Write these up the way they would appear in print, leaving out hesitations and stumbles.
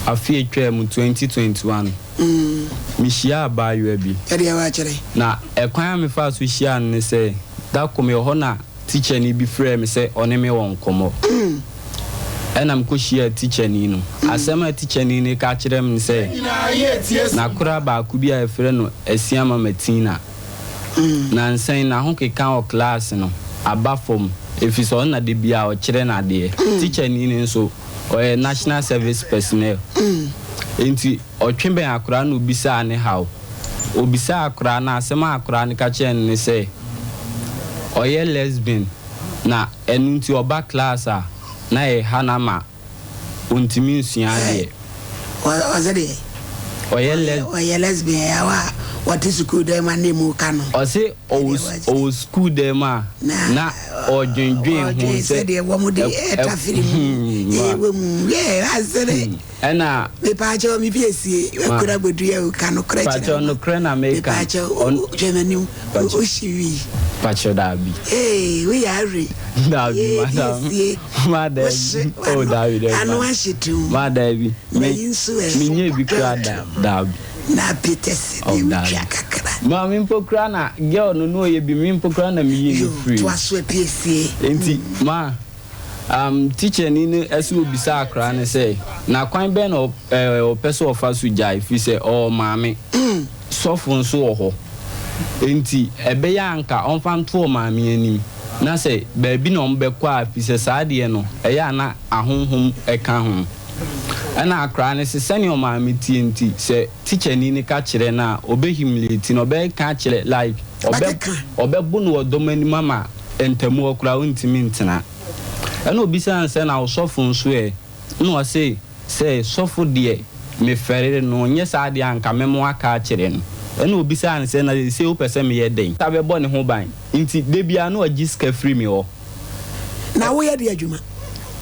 Afe a etwaa mu, 2021, mihyiaa abaayewa bi. Ɛdeɛ woakyerɛ? Na ɛkwan a mefaa so hyiaa no ne sɛ, da koro mewɔ hɔ na tikyani bi frɛɛ me sɛ ɔne me wɔ nkɔmmɔ. Ɛnna mikohyiaa tikyani no. Asɛm a tikyani no ka kyerɛɛ me ne sɛ, n'akora baako bi a wɔfrɛ no Asiamah Martina, nnansa yi n'ahokeka wɔ klaase no aba fam efisɛ ɔno na da biara ɔkyerɛ no adeɛ. Tikyani no nso, ɔyɛ National Service Personnel. Enti ɔtwe bɛn akwadaa no na obisaa ne haw. Obisaa akwadaa no a, asɛm a akwadaa no ka kyerɛɛ no ne sɛ, ɔyɛ lesbian na ɛno nti ɔba class a, na ɛha no ama ɔntumi nsua adeɛ. Ɔse deɛ? Ɔyɛ les. Ɔyɛ lesbian a wa wɔte sukuu dan mu a na emu ka no. Ɔse ɔwɔ ɔwɔ sukuu dan mu a na ɔdwendwen ho sɛ. Sɛdeɛ wɔn de ɛtafiri mu ɛwɔ mu yɛ asere. Ɛna. Mepaakyɛw me piesie wakura bodua o ka nokorɛ kyerɛ Pakyɛw nokorɛ na meka. Mepaakyɛw hwɛ m'anim o hye wi. Pakyɛw daabi. Ee wo yɛ awe. Daabi madam. Piesie. Ma daabi. Oh daabi daabi. Ano ahye tum. Ma daabi. Na yi nso ɛ. Me nyɛ bi kura da daabi. Na petɛsi de wotwa kakra. Ma me mpo kura na girl no no ɔyɛ bi me mpo kura na me yi no free. Yo toa so piesie. Enti ma. Um, tikyani no se obisaa akwadaa no sɛ, na kwan bɛn na ɔpɛ sɛ ɔfa so gyae, ɛfiri sɛ ɔwɔ maame, sɔfo nso wɔ hɔ. Enti ɛbɛyɛ a anka ɔmfa nto ɔmaame anim, na sɛ baabi na wɔbɛkɔ a, ɛfiri sɛ saa adeɛ no, ɛyɛ a na ahonhom ka ho. Ɛnna akwadaa no se sɛnea ɔmaame teɛ nti, sɛ tikyani no ka kyerɛ no a, ɔbɛ humiliate no, ɔbɛka akyerɛ, like, ɔbɛ, ɔbɛbo no wɔ dɔm anim ama ntamu hɔ koraa ɔntumi ntena. Ɛna ɔbisaa no sɛ, na wo sɔfo nso ɛ? Ɛna ɔse sɛ, sɔfo deɛ mefɛre no, nyɛ saa deɛ a anka mɛma waka akyerɛ no. Ɛna ɔbisaa no sɛ, na seesei wopɛ sɛ meyɛ dɛn? Sa bɛbɔ ne ho ban. Nti da biara na ɔgye sika firi me hɔ. Na woyɛ deɛ adwuma?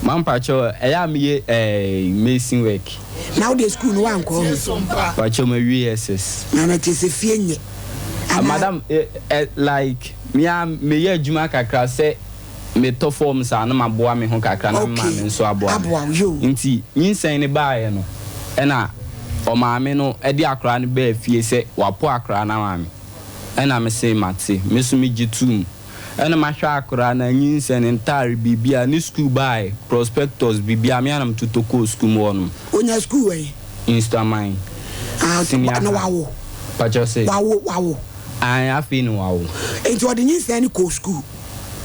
Ma mpakyɛw, ɛyɛ a meyɛ eh, mason work. Na wo deɛ sukuu no woankɔ ho? Mpakyɛw mawie SS. Na na kyerɛ sɛ fie nyɛ. Anaa? Madam, eh, eh, like, me ara meyɛ adwuma kakra sɛ metɔ forms a na maboa me ho kakra na me maame nso aboa me. Aboa wo, yoo. Nti nyinsɛn no baeɛ no, ɛna ɔmaame no de akwadaa no baa fie sɛ wapo akwadaa no ama me. Ɛna mese mate, me nso megye toom. Ɛna mahwɛ akwadaa no, anyinsɛn, ne ntaare, biribiara, ne sukuu bag, prospectus, biribiara, me ara na metotɔ kɔɔ sukuu mu hɔnom. Onya sukuu wɛn? Nsuaman. Ah, Senior na high. wawo? Pakyɛ se? Wawo, wawo. Ae, afei na wawo. Enti ɔde nyinsɛn no kɔɔ sukuu?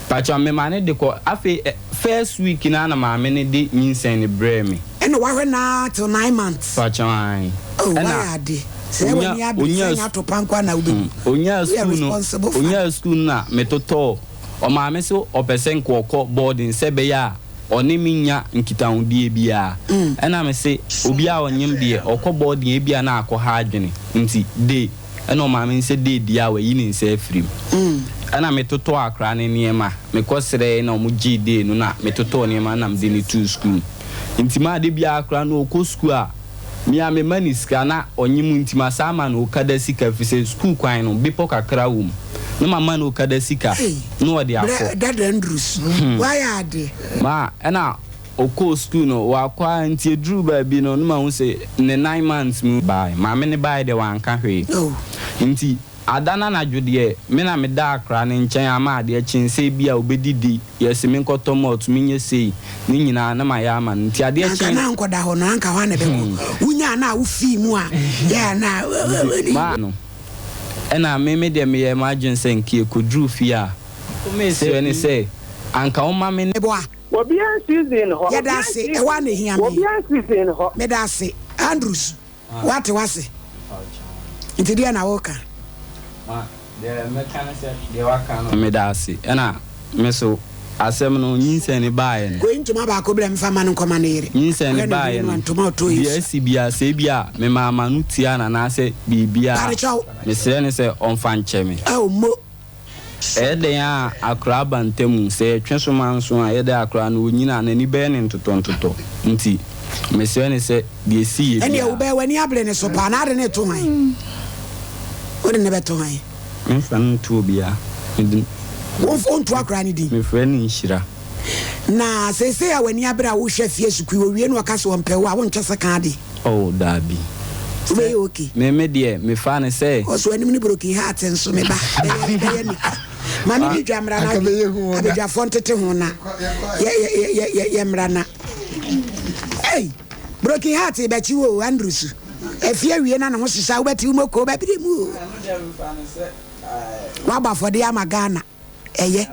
Pakyɛ, me ma no de kɔ, afei ɛ, first week no ara na maame no de nyinsɛn no brɛɛ me. Ɛna wahwɛ no ara till 9 months? Pakyɛ, ae. Oh, Ɛna wayɛ ade. Sɛ onya, w'ani abere onyaa sɛ nyɛ atopa nko ara na wobɛbu. Onyaa Woyɛ sukuu no, responsible father. onyaa sukuu no na metotɔɔ, ɔmaame se ɔpɛ sɛ nka ɔkɔ boarding sɛ ɛbɛyɛ a ɔne me nnya nkitahodie biara. Ɛna me se obi a ɔnyem deɛ ɔkɔ boarding ebia na akɔha adwene nti day ɛna ɔmaame no sɛ day deɛ a wayi ne nsa afiri mu. Ɛna me totɔɔ akwadaa no nneɛma, me kɔ srɛɛ na ɔmo gyee day no na me totɔɔ nneɛma na mede no too sukuu mu. Nti maa da biara akwadaa no ɔkɔ sukuu a me a mema no sika na ɔnye mu nti masan ama no okada sika firi sɛ sukuu kwan no bepɔ kakra wɔ mu na mama no okada sika Ei, na ɔde akɔ. brɛ Dada Andrews, woayɛ ade. Ma ɛna ɔkɔɔ sukuu no wakɔ ara nti ɛduruu baabi no na mahu sɛ ne 9 months mu baeɛ. Maame no baeɛ deɛ wanka hwee Oh. nti Ada no anadwo deɛ, me na meda akora no nkyɛn ama adeɛ kye sɛ ebia ɔbɛdidi, yɛse menkɔtɔ malt, menyɛ sei, ne nyinaa na mayɛ ama no. Nti Na adeɛ anka kye. na ankɔda hɔ no, anka hwan na ɛbɛkɔ? Wonyaa no a wofii mu a, yɛ a na Nti maa no. Ɛna me me deɛ meyɛɛ m'adwene sɛ nka yɛkɔduru fie a, mesrɛ no sɛ anka ɔmma me ne. Meboa. Obiara season hɔ. Yɛda ase, ɛhɔ ara na ɛhia me. Obiara season hɔ. Meda ase, Andrews. Woate w'ase? Nti deɛ na woka? Ma, deɛ mɛka ne sɛ, deɛ waka no. Meda ase. Ɛna me so, asɛm no, nyinsɛn no baeɛ no. Kɔyi ntoma baako brɛ me fa ma no nkɔma ne yere. Nyinsɛn no Ɔyɛ ne baeɛ hwene no, no a, ntoma a ɔtɔɔ yi deɛ sua. asi biara, sɛ ebia memaa m'ano tuaa no anaasɛ biribiara, Parekyɛw. mesrɛ no sɛ ɔmfa nkyɛ me. Ao, mo. Ɛyɛ dɛn a akora aba ntam? Sɛ yɛtwe so manso a, ɛyɛ dɛn a akora no ɔnyini a, n'ani bɛyɛ no ntotɔntotɔ. Nti, mesrɛ no sɛ, deɛ ɛsiiɛ Ɛnneɛ biara. wobɛyɛ w'ani abere ne so paa, na ade no reto hwan? Wode no bɛto hwan? Memfa no nto obiara. Mede. Wonto akora no din? Mefrɛ no Nhyira. Na seesei a w'ani abere a wohwɛ afie sukuu, ɔwie na ɔka sɛ ɔmpɛ wo a, wontwe sekan ade? Oh daabi. Wobɛyɛ okay. Me me deɛ me fa no sɛ. Ɔso anim ne broken heart nso me ba bɛyɛ bɛyɛ nika. Ma me di dwa mmra na abadwafoɔ ntete ho na yɛ yɛ yɛ yɛ yɛ mmra na. Hey, broken heart bɛkyi wo o Andrews. Afie awie na ne ho hyehya wobɛte wo moko bɛbrɛ mu o. Wabɔ afɔdeɛ ama Ghana ɛyɛ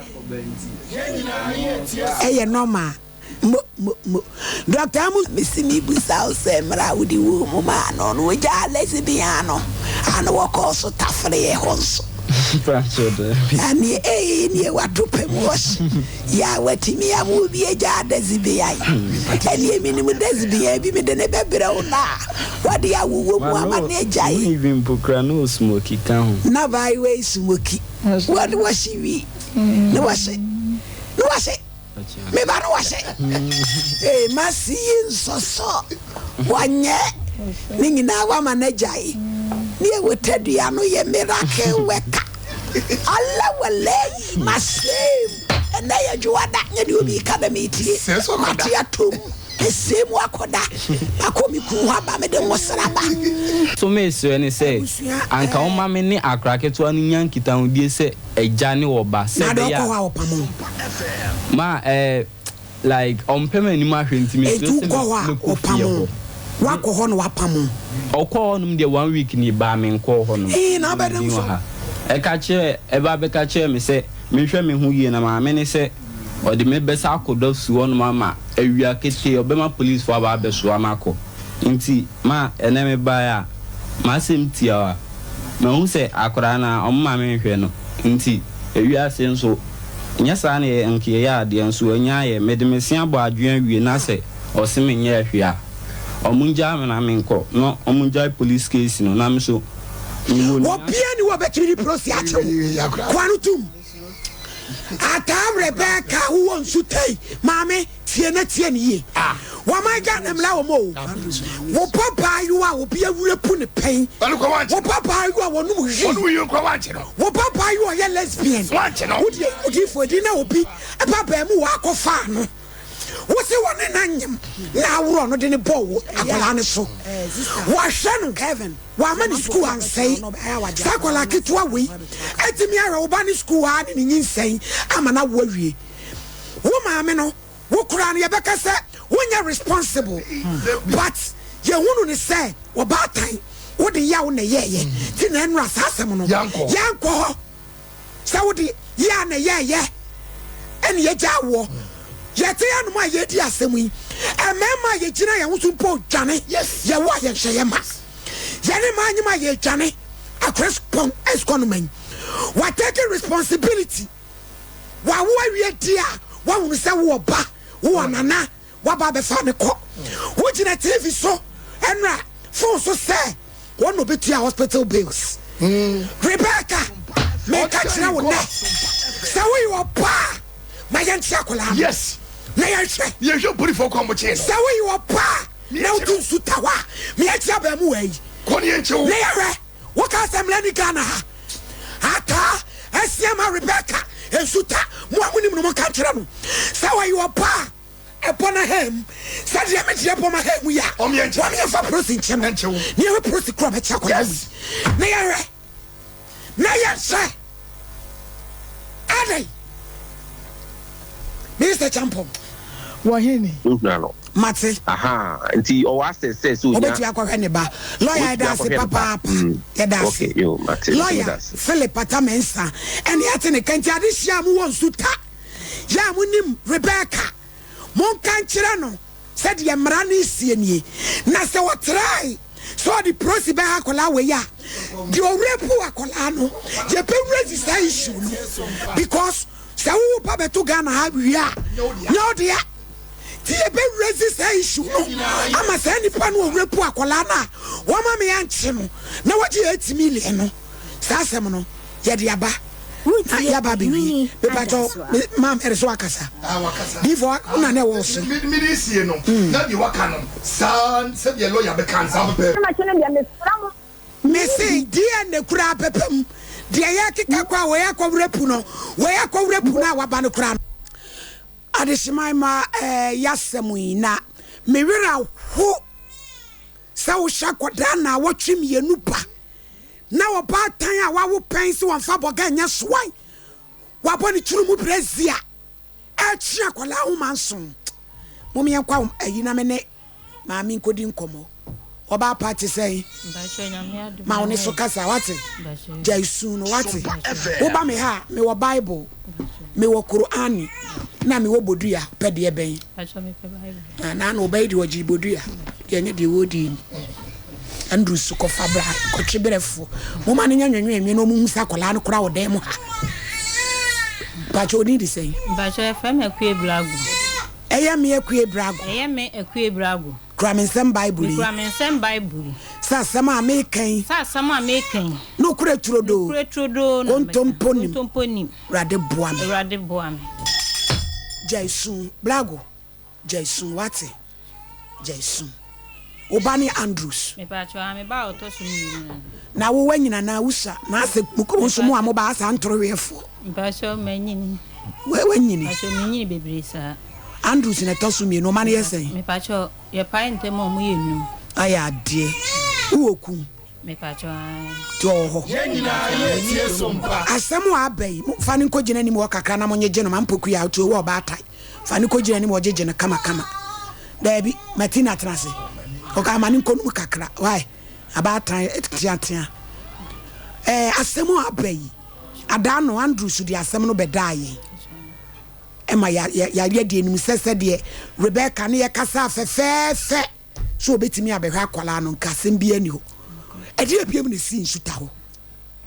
ɛyɛ normal. Mo, mo, mo. Doctor Amu. Mese mebisa wo sɛ mmerɛ a wode woo mu maa no no wogyaa lesbian no ana wɔkɔɔ so tafereɛ hɔ nso? Ɛneɛ ee neɛ wato pɛ mu ɔhye yɛ a watumi ama obi agyaa lesbian ɛneɛ menim lesbian bi mede ne bɛbrɛ wo no a wɔde awowɔ mu ama no agyae. Na baayewa yi smoki wɔde wɔhye wi ne wɔhye ne wɔhye. Me ba no wɔhyɛ ee masi yi nsɔsɔ wɔnyɛ ne nyinaa wama no agyae ne ɛwɔ tadua no yɛ miracle worker ala walayi masɛm ɛnɛ yɛ dwoada nyɛ deɛ obi ka na metie mate atom ɛsɛ mu akɔda makɔ me kunu hɔ aba mede nwosra ba. So mesrɛ ne sɛ anka woma me ne akora ketewa no nya nkitahodie sɛ agya ne ɔba sɛ Na de ɛbɛyɛ ɔkɔ hɔ a a ɔpamo wo. Ma eh like ɔmpɛ m'anim ahwɛ nti mesrɛ Enti sɛ wokɔ hɔ a mɛkɔ fie ɔpamo wo. hɔ. Woakɔ hɔ na wapamo wo. Ɔkɔɔ hɔnom deɛ one week nie baa menkɔɔ hɔnom. Ee na wobɛda Medin mu wɔ so. ha. Ɛka kyerɛɛ ɛba bɛka kyerɛɛ me sɛ menhwɛ me ho yie na maame ne sɛ ɔde me bɛsa akɔ dɔfsi hɔnom ama awia ketee ɔbɛma policefoɔ aba abɛsoa me akɔ. Nti ma ɛnɛ mebaeɛ a m'asɛm tiawa. Mahu sɛ akwadaa no a, wɔmma menhwɛ no nti, ewiase nso, nyɛ saa na yɛ nka yɛyɛ adeɛ nso anya ayɛ. Mede me se abɔ adwene awie na sɛ ɔse menyɛɛ hwee a, wɔngyaa me na menkɔ na wɔngyae police case no na me nso mewɔ nua. Obiara nni hɔ a ɔbɛtumi de prosi akye wo. Koa no tom. Ataa Rebecca wowɔ nsu tei maame tie na tie no yie wɔman Ghana mmra wɔn o wo papa ayewa a obi awura pu ne pɛn wo papa ayewa a wɔnom hwi wo papa ayewa ɔyɛ lesbian wodeɛ odiifo edi na obi ba bɛn mu wɔ akɔfa no Wo se wɔne no anyem na aworɔ no de no bɔɔ wo akwadaa no so. Wahwɛ no, wamma ne sukuu ansɛe. Saa akwadaa ketewa wei atumi ahwɛ wo ba ne sukuu ara ne ne nyinsɛn ama no awo awie. Wo maame no, wo koraa no yɛbɛka sɛ wonyɛ responsible but yɛhunu no sɛ ɔbaatan, wode yaw na ɛyɛɛyɛ nti na ɛnora saa asɛm no yɛnkɔ hɔ. Sɛ wode yɛ a na ɛyɛɛyɛ ɛne yɛgyaa woɔ. Yɛte hanom a yɛredi asɛm yi, mmarima a yɛgyina yɛn ho so mpo redwane, yɛwo a yɛnhwɛ yɛn mma. Yɛne mmaa nyem a yɛredwane akora pɔn sukɔ no man. Wa take responsibility, wawo awie deɛ a wahunu sɛ wowɔ ba, wowɔ nana, Waba abɛfa me kɔ. Wogyina TV so ɛnora phone so sɛ wɔn na obetua hospital bills. Rebecca, meka kyerɛ wo nɛ sɛ woyɛ ɔbaa ma yɛnkyere akwadaa no. Yes. Na yɛnhwɛ. Yɛnhwɛ polisifoɔ kɔ ɔmo kyee no. Sɛ woyɛ ɔbaa na wotu nsu ta hɔ a, ma yɛnkyere abaamuwa yi. Kɔ ne yɛnkye wo. Na yɛhwɛ. Woka sɛ mmara ni Ghana ha. Ataa asia ma Rebecca nsu ta. Mo a monim no monka nkyerɛ no sɛ ɔyɛ ɔbaa. Ɛbɔ n'aha mu sɛdeɛ me deɛ bɔ m'aha mu yi a, wɔn yɛmfa prosi nkyɛ no, na yɛhwɛ prosi korɔ bɛkyɛ akwadaa wei, na yɛhwɛ, na yɛhwɛ adɛn. Minister Champon. Wɔ he ni? Wohura no. Mate. Aha, nti ɔwɔ access sɛ sɛ onya. Obetumi akɔhwɛ ne ba. Lawyer yɛda ase papaapa. Yɛda ase. Okay, yo, mate. Lawyer Philip Atta Mensah ɛne yɛate ne ka nti adehyia a mowɔ nsu ta. Yɛ a monim Rebeka, monka nkyerɛ no sɛ deɛ mmara no resie nie, na sɛ ɔtrae sɛ ɔde prosi bɛha akwadaa wei a, deɛ ɔrepuu akwadaa no, yɛbɛwurasi saa issue no because sɛ wowo ba bɛto Ghana ha wie a, nyɛ wo dea. Nti yɛbɛwurasi saa issue no ama saa nipa no ɔrepuu akwadaa no a wɔma me ankye no na wagye 8 million no, saa asɛm no yɛde aba. Na yaba abɛwie. Mepatɔ maam ɛde so akasa. Difo na na ɛwɔ so. Mede sie no na deɛ waka no saa sɛdeɛ lɔya bɛka no saa pɛpɛɛpɛ. Mese DNA koraa pɛpɛ mu deɛ yɛkeka kɔ a wei akɔwerɛ pu no wei akɔwerɛ pu no a waba no koraa no. Adehyeman ma ɛɛ yasɛm yi na me werɛ aho. Sɛ wohyɛ akwadaa naawɔtwe mmienu ba na ɔbaatan a wawo pɛn sɛ wɔmfa bɔga nyɛ soan, wabɔ ne tiri mu brɛzia ɛretwe akwadaa nhoma nson. Mom yɛnkɔ ayi na me ne maame nkɔdi nkɔmmɔ. Ɔbaa pa te sɛn? Ma wo ne so kasa, wate? Gyae su no, wate? Woba me ha a, mewɔ Bible, mewɔ Kor'ane, na mewɔ bodua. Pɛ deɛ bɛn? Ah, na na ɔbɛyɛ deɛ ɔgye bodua, deɛ ɛnyɛ deɛ wɔdi ni. Andrew so kɔfa bra, kɔtwe berɛfoɔ. Moma no nyɛ nwenwenwe na ɔmo hu sɛ akwadaa no koraa wɔ dan mu ha. Mpakyɛ odin de sɛn? Mpakyɛ yɛfrɛ me Akue Brago. Ɛyɛ me Akue Brago. Ɛyɛ me Akue Brago. Kura me nsam Bible yi. Mekura me nsam Bible yi. Sɛ asɛm a mereka yi. Sɛ asɛm a mereka yi. Nokorɛ turodoo. Nokorɛ turodoo na meka. Kontompo nim. Kontompo nim. Awurade boa me. Awurade boa me. Gyae su, Blago, gyae su, wate? Gyae su. Wo ba ne Andrews. Mepatwɔ, ah, me ba a ɔtɔ so mmienu no. Na wo wanyini anaa wusua? Na asɛ mo nso mo a mo ba asa ntoroweɛfoɔ. Mpakyɛw manyini. Wanyini? Mpakyɛw menyini bebree saa. Andrews na ɛtɔ so mmienu, ɔma no yɛ sɛn? Mepakyɛw yɛpae ntɛm a ɔmo yɛ num. Ayɛ adeɛ. Wowɔ kun? Mepakyɛw ae. Nti ɔwɔ hɔ? Yɛn nyinaa yɛ tie so mpa. Asɛm a aba yi, mo fa no nkɔgyina anim hɔ kakra na monyegye no, ma mpokua a ɔte hɔ ɔbaatan. Fa no kɔgyina anim hɔ gyegye no kamakama. Daabi, Martina tena ase. Ɔka ma no nkɔnum kakra. Why? Abaatan teatea. Ɛɛ asɛm a aba yi, adaa no Andrews de asɛm no bɛdaa yɛn. Ɛma yɛayɛ deɛ nim sɛ sɛdeɛ Rebecca ne yɛkasaa fɛfɛɛfɛ sɛ ɔbɛtumi abɛhwɛ akwadaa no, nka asɛm biara nni hɔ. Ɛdeɛ biam na ɛsii nsuta hɔ.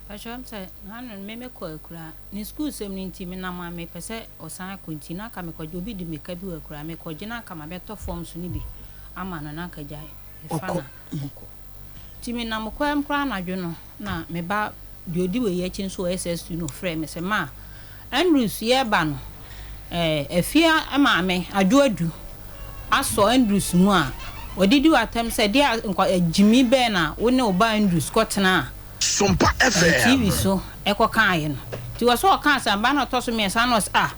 Pakyɛ m sɛ hano no me mekɔ akuraa ne sukuu sɛm no nti menam a mepɛ sɛ ɔsan kɔ nti na anka mekɔgye obi de me ka bi wɔ akuraa mekɔgye na anka mabɛtɔ forms no bi ama no na anka gyae mefa na ɔkɔ nti menam kwan mu koraa anadwo no na me ba deɛ ɔdi wei akyi nso wɔ SS2 no frɛɛ me sɛ ma Andrews yɛreba no eh, afie maame Adwo Adu asɔ Andrews mu a ɔde di w'atɛm sɛ deɛ nkwa gyimi bɛn na wo ne wo ba Andrews kɔtenaa Sompa eh, TV FM. so ɛkɔkaeɛ no. Nti wɔ sɛ ɔkaa saa ba no ɔtɔ so mmiɛnsa na ɔsɛ ah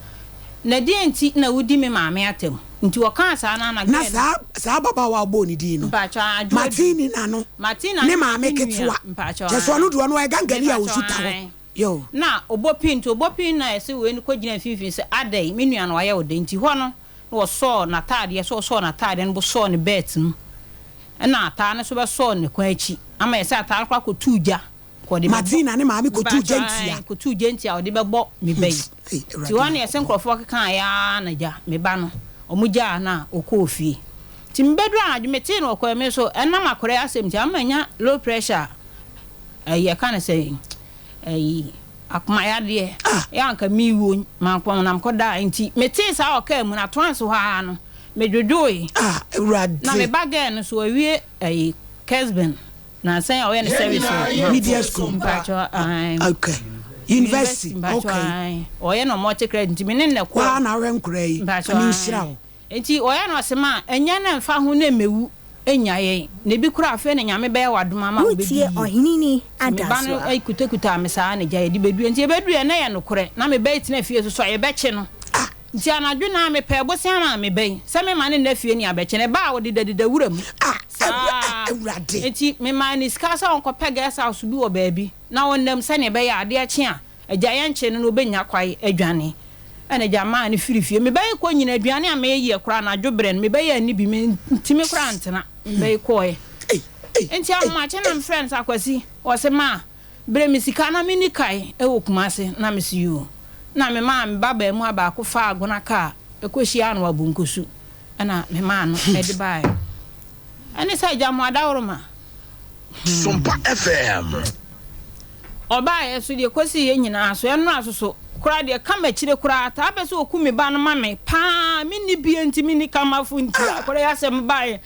Na deɛn nti na wodi me maame atɛm? Nti ɔkaa saa no ara na Na girl no. saa saa ababaawa a ɔbɔɔ ne din no, Mpakyɛw, aah, Adwo Adu. Martini na no, Martina ne ne maame ne nua, ketewa. mpakyɛw, Kyerɛ sɛ aah. ɔno deɛ ɔno ɔyɛ gangani a Mepakyɛw, ɔsu ta hɔ. ae. Yoo. Na ɔbɔ pin, nti ɔbɔ pin na ɛse wei no kɔgyina mfimfini sɛ adɛn, me nua no wayɛ wo dɛn? Nti hɔ no na ɔsɔɔ n'ataadeɛ, sɛ ɔsɔɔ n'ataadeɛ no bo sɔɔ ne belt mu, ɛna ataa no nso bɛsɔɔ ne kɔn akyi, ama ɛsɛ ataa no koraa kɔtuu gya. Ɔde bɛbɔ. Martina ne maame kɔtuu Mpakyɛw gyentia. ae, kɔtuu gyentia a ɔde bɛbɔ me ba yi. Ei, Nti Awurade hɔ ne ɛsɛ Nyankopɔn. nkorɔfoɔ kekaeɛ ara na gya, me ba no, ɔmo gyaa no a ɔkɔɔ fie. Nti mebɛduru anadwo, metee no ɔkɔɛ, me nso ɛnam akwadaa yi asɛm nti ama manya low pressure, ɛyi yɛka no sɛn, ɛyi akoma yadeɛ, Ah! yɛ anka mewuo, mankɔ na mekɔdaa, nti metee saa ɔkaa mu no, atoanso hɔ ara no, medwodwoe. Ah, Na me Awurade. ba girl no nso wawie ɛyi, Kesben. Nansa yi a ɔyɛ ne Yɛn service nyinaa wɔ yɛ Media tie school. so mpa. Mpakyɛw ae. Okay. University. Mpakyɛw Okay. ae. Ɔyɛ no multi credit nti me ne no na ɛkɔɔ. Waa na ahwɛ nkoraa yi. Mpakyɛw Nyame ae. nhyira wo. Nti ɔyɛ no ɔse ma ɛnyɛ na ɛmfa ho na ɛmɛwu ɛnya yɛn na ebi koraa afei na Nyame bɛyɛ wo adom ama wo bɛdi Woretie yie. Ɔheneni Nti me ba no Adasoa. kutakutaa me saa na gya yɛde bɛdue nti yɛbɛduiɛ na ɛyɛ nokorɛ na me ba yi tena fie soso a yɛbɛkye no. Nti anadwo no ara mepɛɛ bosea maa me ba yi sɛ memma no nna fie ne abɛkye no. Ɛbaa a ɔdedadeda wura mu saa. Nti memaa no sika sɛ ɔnkɔpɛ guest house bi wɔ baabi na ɔnna mu sɛdeɛ ɛbɛyɛ a adeɛ kye a agya yɛnkye no na ɔbɛnya kwae adwane. Ɛna agya maa no firi fie. Me ba yi kɔ nyina aduane a meyɛ koraa anadwo berɛ no me ba yi anni bi mentumi koraa ntena. Me ba yi kɔeɛ. Nti ahomakye na mefrɛɛ no sɛ Akwasi? Ɔse ma. Brɛ me sika na menni kae wɔ Kumase na mese yoo. Na me maa me ba baamua baako faa agona kaa kɔhyiaa no wɔ Abonkosu na me maa no de baeɛ. Ɛne sɛ agya mo adaworoma. Hmm. Sompa FM. Ɔbaeɛ so deɛ kɔsiiɛ nyinaa so ɛnora so so koraa deɛ ka m'akyire koraa taa pɛ sɛ ɔku me ba no ma me paa menni bie nti menni kamafo nti akwadaa yi asɛm baeɛ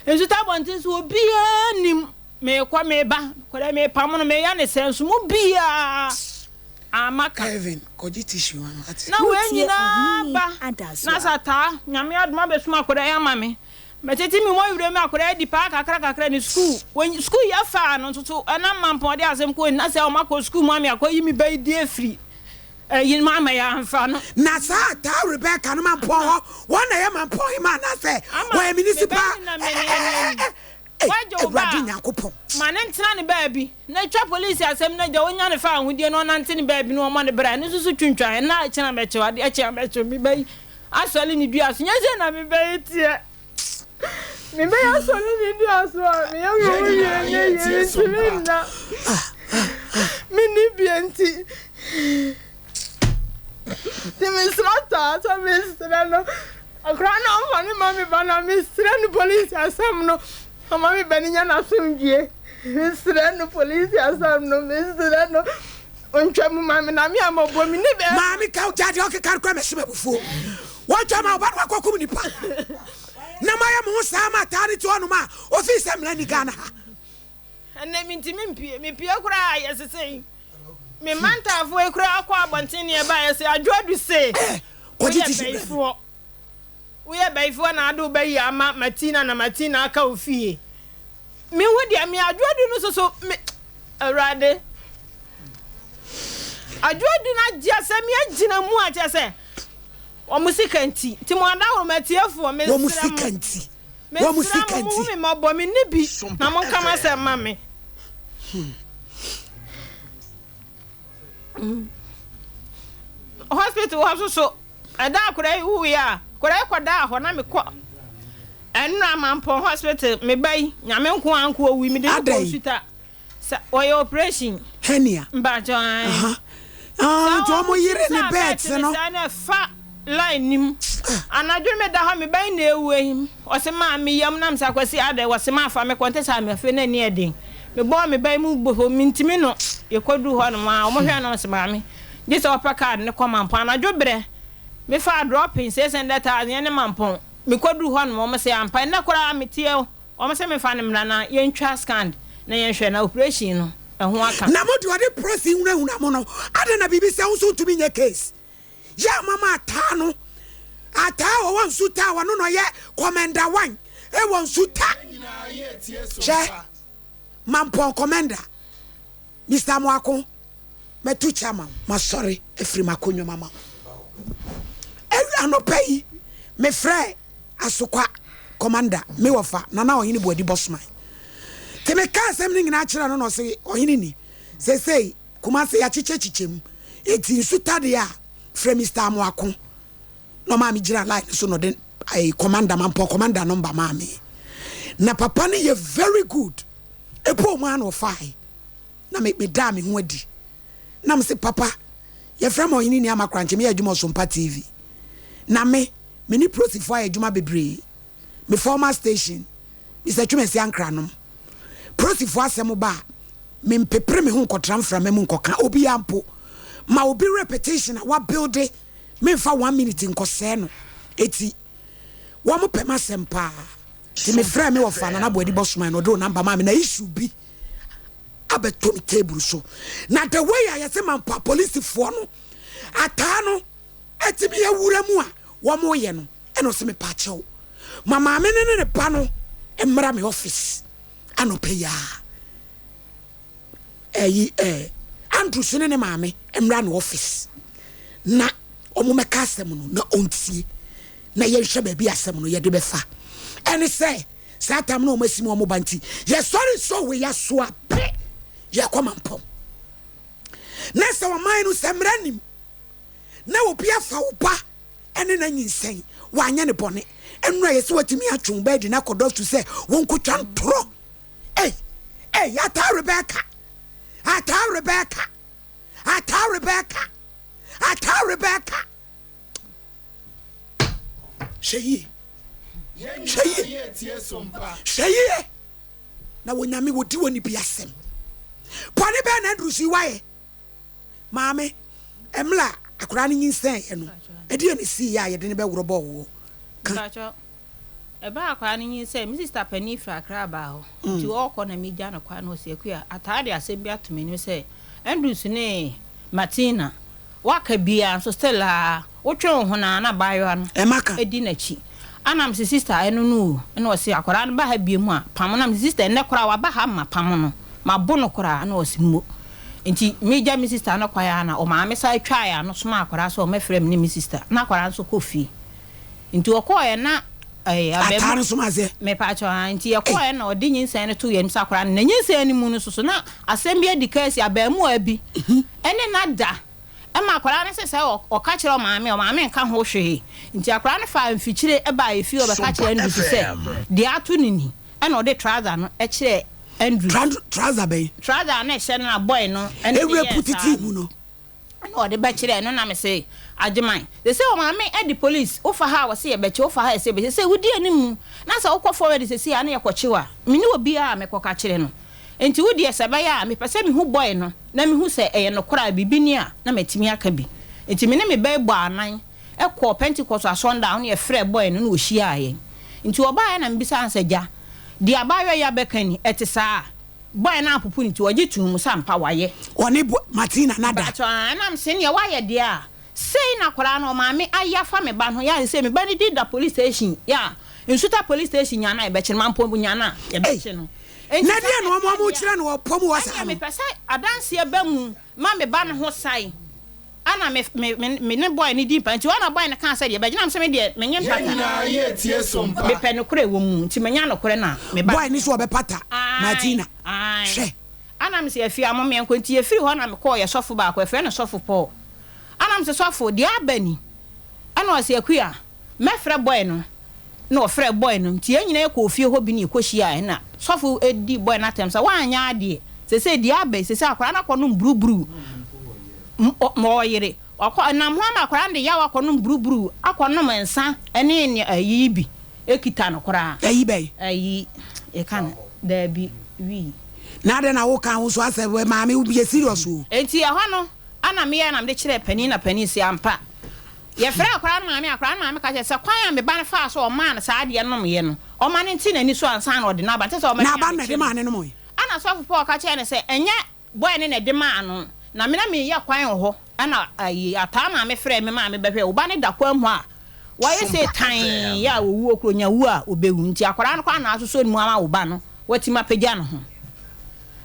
nso ta abɔnten so obiara nim Meekɔ meeba, kɔdɛ meepamo no, meeyɛ ne sɛ nso mo biaa amma ka. Kevin, kɔgye tissue ma me wate. Na wei Woretie nyinaa Ɔheneni ba na Adasoa. sɛ ataa, Nyame adom abɛsum akɔdaa yi ama me. Mɛtete me mu awerɛ mu akɔdaa yi adi paa kakra kakra ne sukuu. Wɔ sukuu yɛ faa no nso so ɛnam mampɔn de asɛm kɔ na sɛ ɔma kɔ sukuu mu ame akɔ yi me ba yi di afiri ɛyi no ama yɛ amfa no. Na saa ataa Rebecca no mampɔn hɔ, wɔn na ɛyɛ mampɔn hema anaasɛ Ama wɔyɛ me municipal ba yi na me ne eh, eh, eh, eh, Wagye wo. Wo ba Awurade a, Nyankopɔn. ma no ntena ne baabi, na twa polisi asɛm no agya, ɔnya ne fawohodie na ɔnante ne baabi na ɔmmɔ ne bra, ɛno nso so twintwan, ɛnnɛ a ɛkyena mɛkyew, adeɛ kye a mɛkyew, me ba yi asɔre ne dua so, nyɛ sei na me ba yi teɛ. Me ba yi asɔre ne dua so a, meyɛ me ho wie nyɛ yie, mentumi nna, menni bie nti, nti mesrɛ taa sɛ mesrɛ no. Akora no ɔmfa no mma me ba na mesrɛ no polisi asɛm no ɔma me ba no nya n'asomdwie mesrɛ no polisi asɛm no mesrɛ no ɔntwa mu ma me na me a mɔbɔ me ne bɛɛ. Maame ka gya deɛ ɔkeka no kora mɛhye m'abufuo wɔntwa ma ɔba no wakɔkum nipa na moayɛ mo ho saa ma ataa ne te hɔnom a ofii sɛ mmara ni Ghana ha. Ɛnnɛ mentumi mpue. Mepue koraa a ayɛ sesei. Me mma ntaafoɔ yi koraa kɔ abɔnten ne ɛba a yɛse Adwo Adu se Kɔgye woyɛ tissue brɛ me. bayifoɔ. Woyɛ bayifoɔ na ade wo bayi ama Martina na Martina aka wo fie. Mehu deɛ me Adwo Adu no soso me Awurade. Adwo Adu no agye asɛm yi agyina mu a kyerɛ sɛ wɔn sika nti. Nti mo adahoro atiefoɔ Wɔn mesrɛ mo. sika nti. Wɔn Mesrɛ sika mo, monhu nti. me mmɔbɔ, menni bi, na monka m'asɛm mma me. Hospital hɔ nso so, ɛda akwadaa yi wuiɛ a, akwadaa yi kɔdaa hɔ na mekɔ ɛnora Mampɔn hospital, me ba yi, nyame nko ara nko owui, mede no kɔɔ Adɛn? Suta. Sɛ wɔyɛ operation. Hernia. Mpakyɛw ae. Aha. Ah, nti Saa wɔn yere ne wɔn bɛɛt bɛɛt no. saa na ɛfa line nim. Anadwo no meda hɔ me ba yi na ewu yi. Ɔse maa me yam nam sɛ akwasi adɛ wɔse maa fa me kɔ nte saa me afei na ani ɛden. Me bɔɔ me ba yi mu gbofo mintimi no. Yɛkɔduru hɔ nom a wɔn hwɛ no ɔse maame gye sɛ ɔpɛ card ne kɔ Mampɔn. Anadwo berɛ me faa dropping 600,000 ɛne Mampɔn. Me kɔduru hɔ nom wɔn se ampa ɛnɛ koraa me teɛ Wɔn se menfa no mmra na yɛntwa scan na yɛnhwɛ na operation no ɛho aka. Na mo deɛ ɔde prɔsi hunahuna mo no adɛn na biribi sɛ wo nso wontumi nyɛ case yɛ a mama ataa no ataa a ɔwɔ nsu ta a ɔno na ɔyɛ kɔmɛnda wan ɛwɔ nsu ta hwɛ mampɔn kɔmɛnda Mister Amoako, mɛto kyɛ ama wo, masɔre afiri m'akonnwa mu ama wo. Anɔpa yi, mefrɛɛ Asokwa Commander, me wɔfa, Nana Ɔhene Boadi Bosman. Nti mekaa asɛm no nyinaa kyerɛɛ no na ɔse, Ɔhene ni, seesei Kumasi yɛakyekyɛkyekyɛ mu, enti nsu ta deɛ a, frɛ Mister Amoako. Na ɔmaa megyinaa line no so na ɔde eh, Commander, Mampɔn Commander number maa me. Na papa no yɛ very good. Ɛpɔɔ mu ara na ɔfaae. Na me medaa me ho adi. Na mese, Papa, yɛfrɛ me Ɔhene Nii Amakorankye, meyɛ adwuma wɔ Sompa TV. Na me, me ne Prosifoɔ ayɛ adwuma bebree. Me former station, Mister Twumasi Ankranom. Prosifoɔ asɛm ba a, mempepere me ho nkɔtra mframa mu nkɔka obiara mpo. Ma obi repetition a wabuilde, memfa one minute nkɔsɛe no. Eti, wɔpɛ m'asɛm paa. Nti mefrɛɛ me wɔfa Nana Boadi Bɔsoman na ɔde wo number maa me na issue bi abɛtɔ me table so. Na the way a yɛse mampa polisifoɔ no ataa no atumi awura mu a wɔyɛ no ɛna ɔse mepaakyɛw ma maame no ne ne ba no mmra me office anɔpa yi ara. Ɛyi ɛɛ Andrew so ne ne maame mmra ne office na wɔn mɛka asɛm no na ɔntie. na yɛnhwɛ baabi a asɛm no yɛde bɛfa. Ɛne sɛ, saa tam no a wɔasi mu a wɔba nti, yɛsɔre sɔ wei aso a pɛ, yɛkɔ mampɔn. Na sɛ ɔman no sɛ mmara nim na obi afa wo ba ɛne na nyinsɛn, wanyɛ ne bɔne, ɛno a yɛsɛ watumi atwe wo ba adi no akɔ dɔkto sɛ wɔnkɔtwa ntorɔ. Ei, ei, ataa Rebecca, ataa Rebecca, ataa Rebecca, ataa Rebecca. Hwɛ yie. Hwɛ yie. Hwɛ yie. Na wɔ nyame wɔdi wɔ nipi asɛm. Bɔne bɛɛ na Andrews yi wayɛ. Maame, ɛmla akwadaa no nyinsɛn yɛ no, ɛdeɛ ne sii yɛ a yɛde no bɛworɔ bɔɔ woɔ. Ka. Ɛberɛ a akwadaa no nyinsɛn, me sista panin firi Accra baa hɔ. Nti ɔrekɔ na megya no kwan na ɔse, Akua, ataa de asɛm bi ato m'anim sɛ Andrews ne Martina woaka biara nso still a wotwe wo ho no ara na abaayewa no di n'akyi. Ɛna mese, Sista, ɛno no o. Ɛna ɔse, akwadaa no ba ha biom a, pamo no. Na mese, Sista, ɛnnɛ koraa waba ha mapamo no, mabo no koraa. Ɛna ɔse, Mo. Nti megya me sista no kwan ara na ɔmaame san twaa ano somaa akwadaa sɛ ɔmmɛfrɛ me ne me sista. Na akwadaa no nso kɔ fie. Nti ɔkɔeɛ na. ɛɛ abɛɛmu. Ataa no som aseɛ. Mepaakyɛw aa nti yɛkɔɔɛ na ɔde nyinsɛn no too yɛn anim sɛ akwadaa no na nyinsɛn no mu no soso na asɛm bi adi kan asi abɛɛmuwaa bi ɛne no ada ɛma akwadaa no se sɛ ɔka kyerɛ ɔmaame a ɔmaame nka ho hwee nti akwadaa no faa mfikyire baa efie ɔbɛka kyerɛɛ Andrews sɛ deɛ ato no ni ɛna ɔde trouser no kyerɛɛ Andrews. Trouser bɛn? Trouser a na ɛhyɛ no na boy no ɛne no yɛɛ saa no. Ɛna ɔde bɛkyerɛɛ no na mese Agyeman sesei ɔmaame de police wofa ha a wɔse yɛbɛkye wo fa ha yɛse yɛbɛkye sesei wodi anim na sɛ wokɔ forward sesei a na yɛkɔkye wo a mene obiara a mekɔka kyerɛ no nti wo deɛ sɛ ɛbɛyɛ a mepɛ sɛ mehu boy no na mehu sɛ ɛyɛ nokorɛ a biribi ni a na matumi aka bi nti mene me ba yi bɔɔ anan kɔɔ Pentecost asɔndan hɔ na yɛfrɛɛ boy no na ɔhyiaa yɛn nti ɔbaeɛ na mebisaa no sɛ gya deɛ abaayewa yi abɛka ni ɛte saa a Boy no ampopo ne ti, ɔgye too mu sɛ ampa wayɛ. Ɔne bo Martina no ada. Mpakyɛw aa ɛna mese neɛ wayɛ deɛ a sei na akwadaa no ɔmaame ayɛ afa me ba no ho yɛ a sesei me ba no din da police station yɛ a Nsuta police station nya no a yɛbɛkye no Mampong nya no a yɛbɛkye no Ei Enti na sɛ deɛ na mepɛ ɔmo ɔmo deɛ kyerɛ no wɔ pɔm hɔ saa ɛneɛ no. mepɛ sɛ adanseɛ ba mu ma me ba no ho sae. Ana me me me me ne boy no di mpa nti hɔ na boy no kaa sɛ deɛ bɛgyina me sɛ me deɛ menye Yɛn mpata nyinaa yɛretie so mpa. mepɛ nokorɛ wɔ mu nti manya nokorɛ na me ba Boy no so ɔbɛpata Ae Martina ae hwɛ. Ana me sɛ afie a mo meɛnkɔ nti yɛfiri hɔ na mekɔɔ yɛ sɔfo baako yɛfrɛ no sɔfo Paul ana me sɛ sɔfo deɛ aba ni ɛna ɔse Akua Mɛfrɛ boy no na ɔfrɛɛ boy no nti yɛn nyinaa yɛkɔɔ fie hɔ bi na yɛkɔhyiaaɛ na sɔfo di boy no atɛm sɛ woanyɛ adeɛ sesei deɛ aba yi sesei akwadaa no akɔnom buruburu ma ɔyere ɔkɔ ɛnam ho ama akwadaa no de yaw akɔnom buruburu akɔnom nsa ɛne ne ayi bi ɛkita no koraa Ayi bɛn? Ayi yɛka no daabi wii. Na adɛn na woka wo so asɛ maame wo yɛ serious o. Nti ɛhɔ no ana meyɛɛ na mede kyerɛɛ panin na panin se ampa Yɛfrɛɛ akwadaa no maame a, akwadaa no maame ka kyerɛɛ sɛ kwan a me ba no faa so a ɔmaa no saa adeɛ no nomeeɛ no, ɔma no nte n'ani so ansa na ɔde no aba. Nte sɛ ɔma N'aba no na me ɛde maa no nomoe. Ɛnna Sɔfo Paul ka kyerɛɛ no sɛ, Ɛnyɛ boy no na ɛde maa no, na me na mereyɛ kwan wɔ hɔ. Ɛnna ayi, Ataa maame frɛɛ me maa mebɛhwɛɛ. Wo ba no da kwan mu hɔ a, wayɛ sei tann yɛ a ɔwuo koraa, ɔnya wu a, ɔbɛwu. Nti akwadaa no koraa na asosɔ ne mu ama wo ba no, watumi apagya ne ho.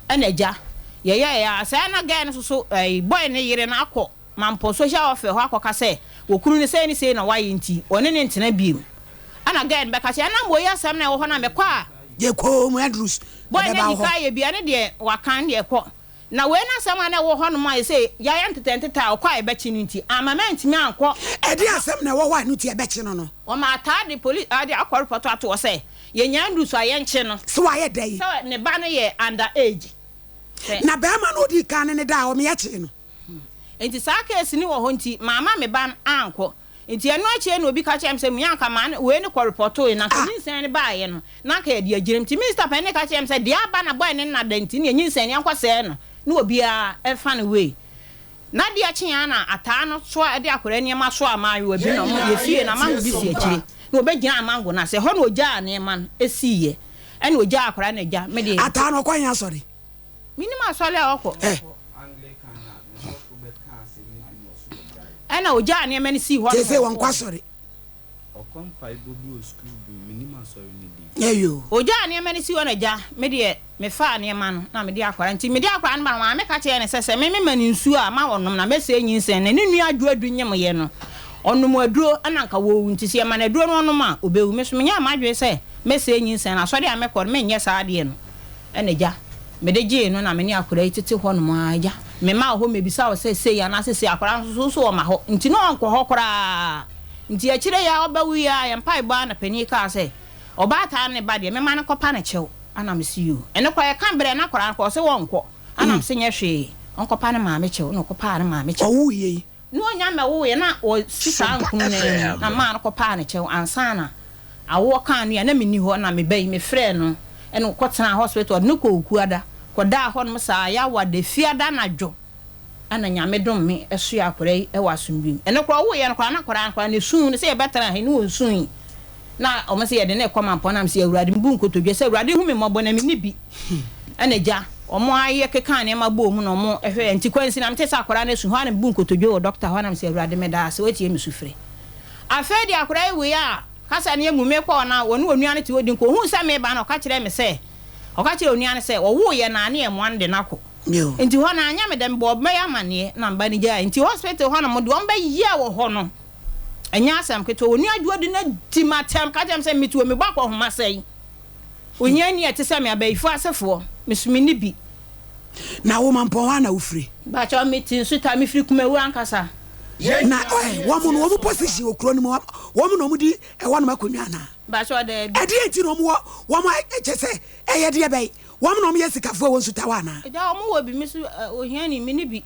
Ɛnna agya, yɛyɛeɛ ara saa na girl no nso so, ayi, boy no yere no akɔ Mampɔn social welfare hɔ akɔka sɛ okunu no sei ne sei na wayɛ nti ɔne no ntena bio. Ɛna girl no bɛka sɛ ɛnam wei asɛm na ɛwɔ hɔ no a mekɔ a. Yɛ komm Andrews Boy no ɛbɛba adi wo hɔ. kan ayɛ bi ɛno deɛ waka ɛno deɛ kɔ. Na wei no asɛm a na ɛwɔ hɔnom a ɛsɛ yɛayɛ ntetɛ ntetɛ a ɔkɔ a yɛbɛkye no nti amma mantumi ankɔ. Ɛdeɛn asɛm na ɛwɔ hɔ a ɛno nti yɛbɛkye no no? Wɔma ataa de police de akɔ repɔto ato hɔ sɛ yɛnya Andrews a yɛnkye no. Sɛ wayɛ dɛn? Sɛ ne ba no yɛ under age. Sɛ. Na barima no a ɔdii kan ne no daa hɔ meyɛkyee no. Nti saa case no wɔ hɔ nti mamma me ba no ankɔ. Nti ɛno akyire na obi ka kyerɛɛ me sɛ Mia anka maa no wei no kɔ repɔtoe na anka nyinsɛn no baeɛ no na anka yɛde agyina mu. Nti minister panin no ka kyerɛɛ me sɛ deɛ aba na boy no nna da nti neɛ nyinsɛn no yɛnkɔ sɛɛ no na obiara mfa no wei. Na adeɛ kyeeɛ ara na ataa no soa de akwadaa nneɛma soaa mmaayewa bi na wɔn yɛ fie na mango bi si akyire na ɔbɛgyinaa mango no ase ɛhɔ na ɔgyaa nneɛma no siiɛ ɛna ɔgyaa akwadaa no agya me deɛ. Ataa no ɔkɔ he asɔre? Menim asɔre a ɔkɔ. Eh. Ɛna ogyaa nneɛma no sii hɔ. Seesei wɔnkɔ asɔre. Ɔkɔ mpaebɔ bi wɔ sukuu bi mu, menim asɔre no din. Eyo. Ogyaa nneɛma no sii hɔ na gya, me deɛ mefaa nneɛma no na mede akwadaa nti mede akwadaa no ba no maame ka kyerɛɛ no sɛ sɛ me mema no nsuo a ma ɔnom na mɛsɛe nyinsɛn na ne nua adwo adu nyemeeɛ no ɔnom aduro na anka wɔwu nti sɛ yɛma no aduro no ɔnom a ɔbɛwu me nso menyaa m'adwene sɛ mɛsɛe nyinsɛn no asɔre a mɛkɔ no menyɛ saa adeɛ no Ɛna agya, mede gyee no na me ne akwadaa yi tete hɔnom ara. Agya, memmaa wo hɔ mmɛbisa wo sɛ sei anaasɛ sei, akwadaa no nso so ɔma hɔ, nti na ɔnkɔ hɔ koraa. Nti akyire yi ara ɔbɛwuiɛ ara, yɛn mpaebɔ ara na panin yi kaa sɛ, ɔbaatan no ne ba deɛ, memma no nkɔpa no kyɛw. Ɛna mese yoo. Ɛno koraa yɛka berɛ na akwadaa no kɔ, ɔse ɔnkɔ. Ɛna mese nyɛ hwee, ɔnkɔpa ne maame kyɛw. Ɛna ɔkɔpaa ne maame kyɛw. Ɔwuiɛ yi? Na ɔnya mmɛwoeɛ na ɔsi saa Sompa nkunu no anim FM. na maa no kɔpaa no kyɛw ansa na awoɔ kaa no yi a na menni hɔ na meba yi mefrɛɛ no na ɔkɔtenaa hospital ɔde no kɔɔ Okuada kɔdaa hɔnom saa Yawada Fiada anadwo na Nyame dom me soɛ akwadaa yi wɔ asomdwoe mu. Ɛno koraa ɔwoeɛ no koraa na akwadaa no koraa ne su no sɛ yɛbɛtena ha yi na ɔnsui na wɔn sɛ yɛde no rekɔ Mampɔn na mese Awurade mebu nkotodwe sɛ Awurade hu me mmɔbɔ na menni bi ɛna agya wɔn ayɛ kekaa nneɛma bɔɔ mu na wɔn hwɛɛ nti kwansi na mete sɛ akwadaa no asu hɔ a na mebu nkotodwe wɔ dɔkta hɔ na mese Awurade meda ase woatie me sufrɛ afei deɛ akwadaa yi wui a kasa no yɛ mu mekɔɔ na wɔne onua no te hɔ di nkɔ ohuu sɛ meba no ɔka kyerɛɛ me sɛ ɔka kyerɛɛ onua no sɛ ɔwoo yɛ na ne ɛmoa no de no akɔ nti hɔ no anyɛ me dɛ mebɔɔ bɛyɛ amaneɛ na mba no gyae nti hospital hɔ nom deɛ wɔn bɛyɛ wɔ hɔ no. Ɛnyɛ asɛm ketewa. Onua Adwoa de no adi m'atɛm ka kyerɛ me sɛ mete wɔ mebɔ akɔnhoma sɛn. Ohiani a ɛte sɛ me, abayifoɔ asefoɔ, me so menni bi. Na wo Mampɔn hɔ a na wofiri? Mpakyɛw, mete Nsuta, mefiri Kumawu ankasa. Na eh, wɔn no, wɔn position wɔ kuro no mu, wɔn na wɔn di ɛhɔnom akonnwa anaa? Mpakyɛw, daabi. Ɛdeɛn nti na wɔn wɔ, wɔn kyɛ sɛ ɛyɛ deɛ bɛn? Wɔn na wɔn yɛ sikafoɔ wɔ Nsuta hɔ anaa? Agya, wɔn wɔ bi, me so eh, ohiani, menni bi.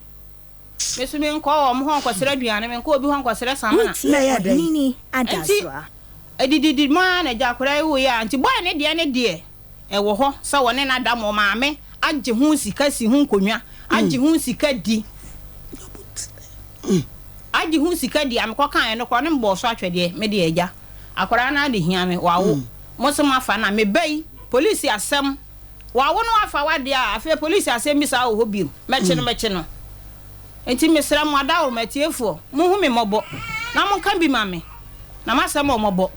Me so menkɔ wɔn hɔ nkɔsrɛ aduane, menkɔ obi hɔ nkɔsrɛ samina. Na ɛyɛ dɛn? Enti, adididi mu ara na agya akwadaa yi wuiɛ a, nti boy no deɛ ne deɛ ɛwɔ hɔ sɛ wɔne no ada ma ɔmaame agye ho sika si ho nkonnwa, agye ho sika di, agye ho sika di a mekɔkaeɛ no koraa ɔne me bɔɔ so atwɛdeɛ, me deɛ agya, akwadaa no ara de hia me, wawo, mo se moafa no a, me ba yi, polisi asɛm. Wawo no afa w'adeɛ a, afei polisi asɛm bi saa wɔ hɔ bio. Mɛkye no, mɛkye no. Enti mesrɛ mo, adaworoma atiefoɔ, monhu me mmɔbɔ, na monka bi ma me, na m'asɛm wɔ mmɔbɔ.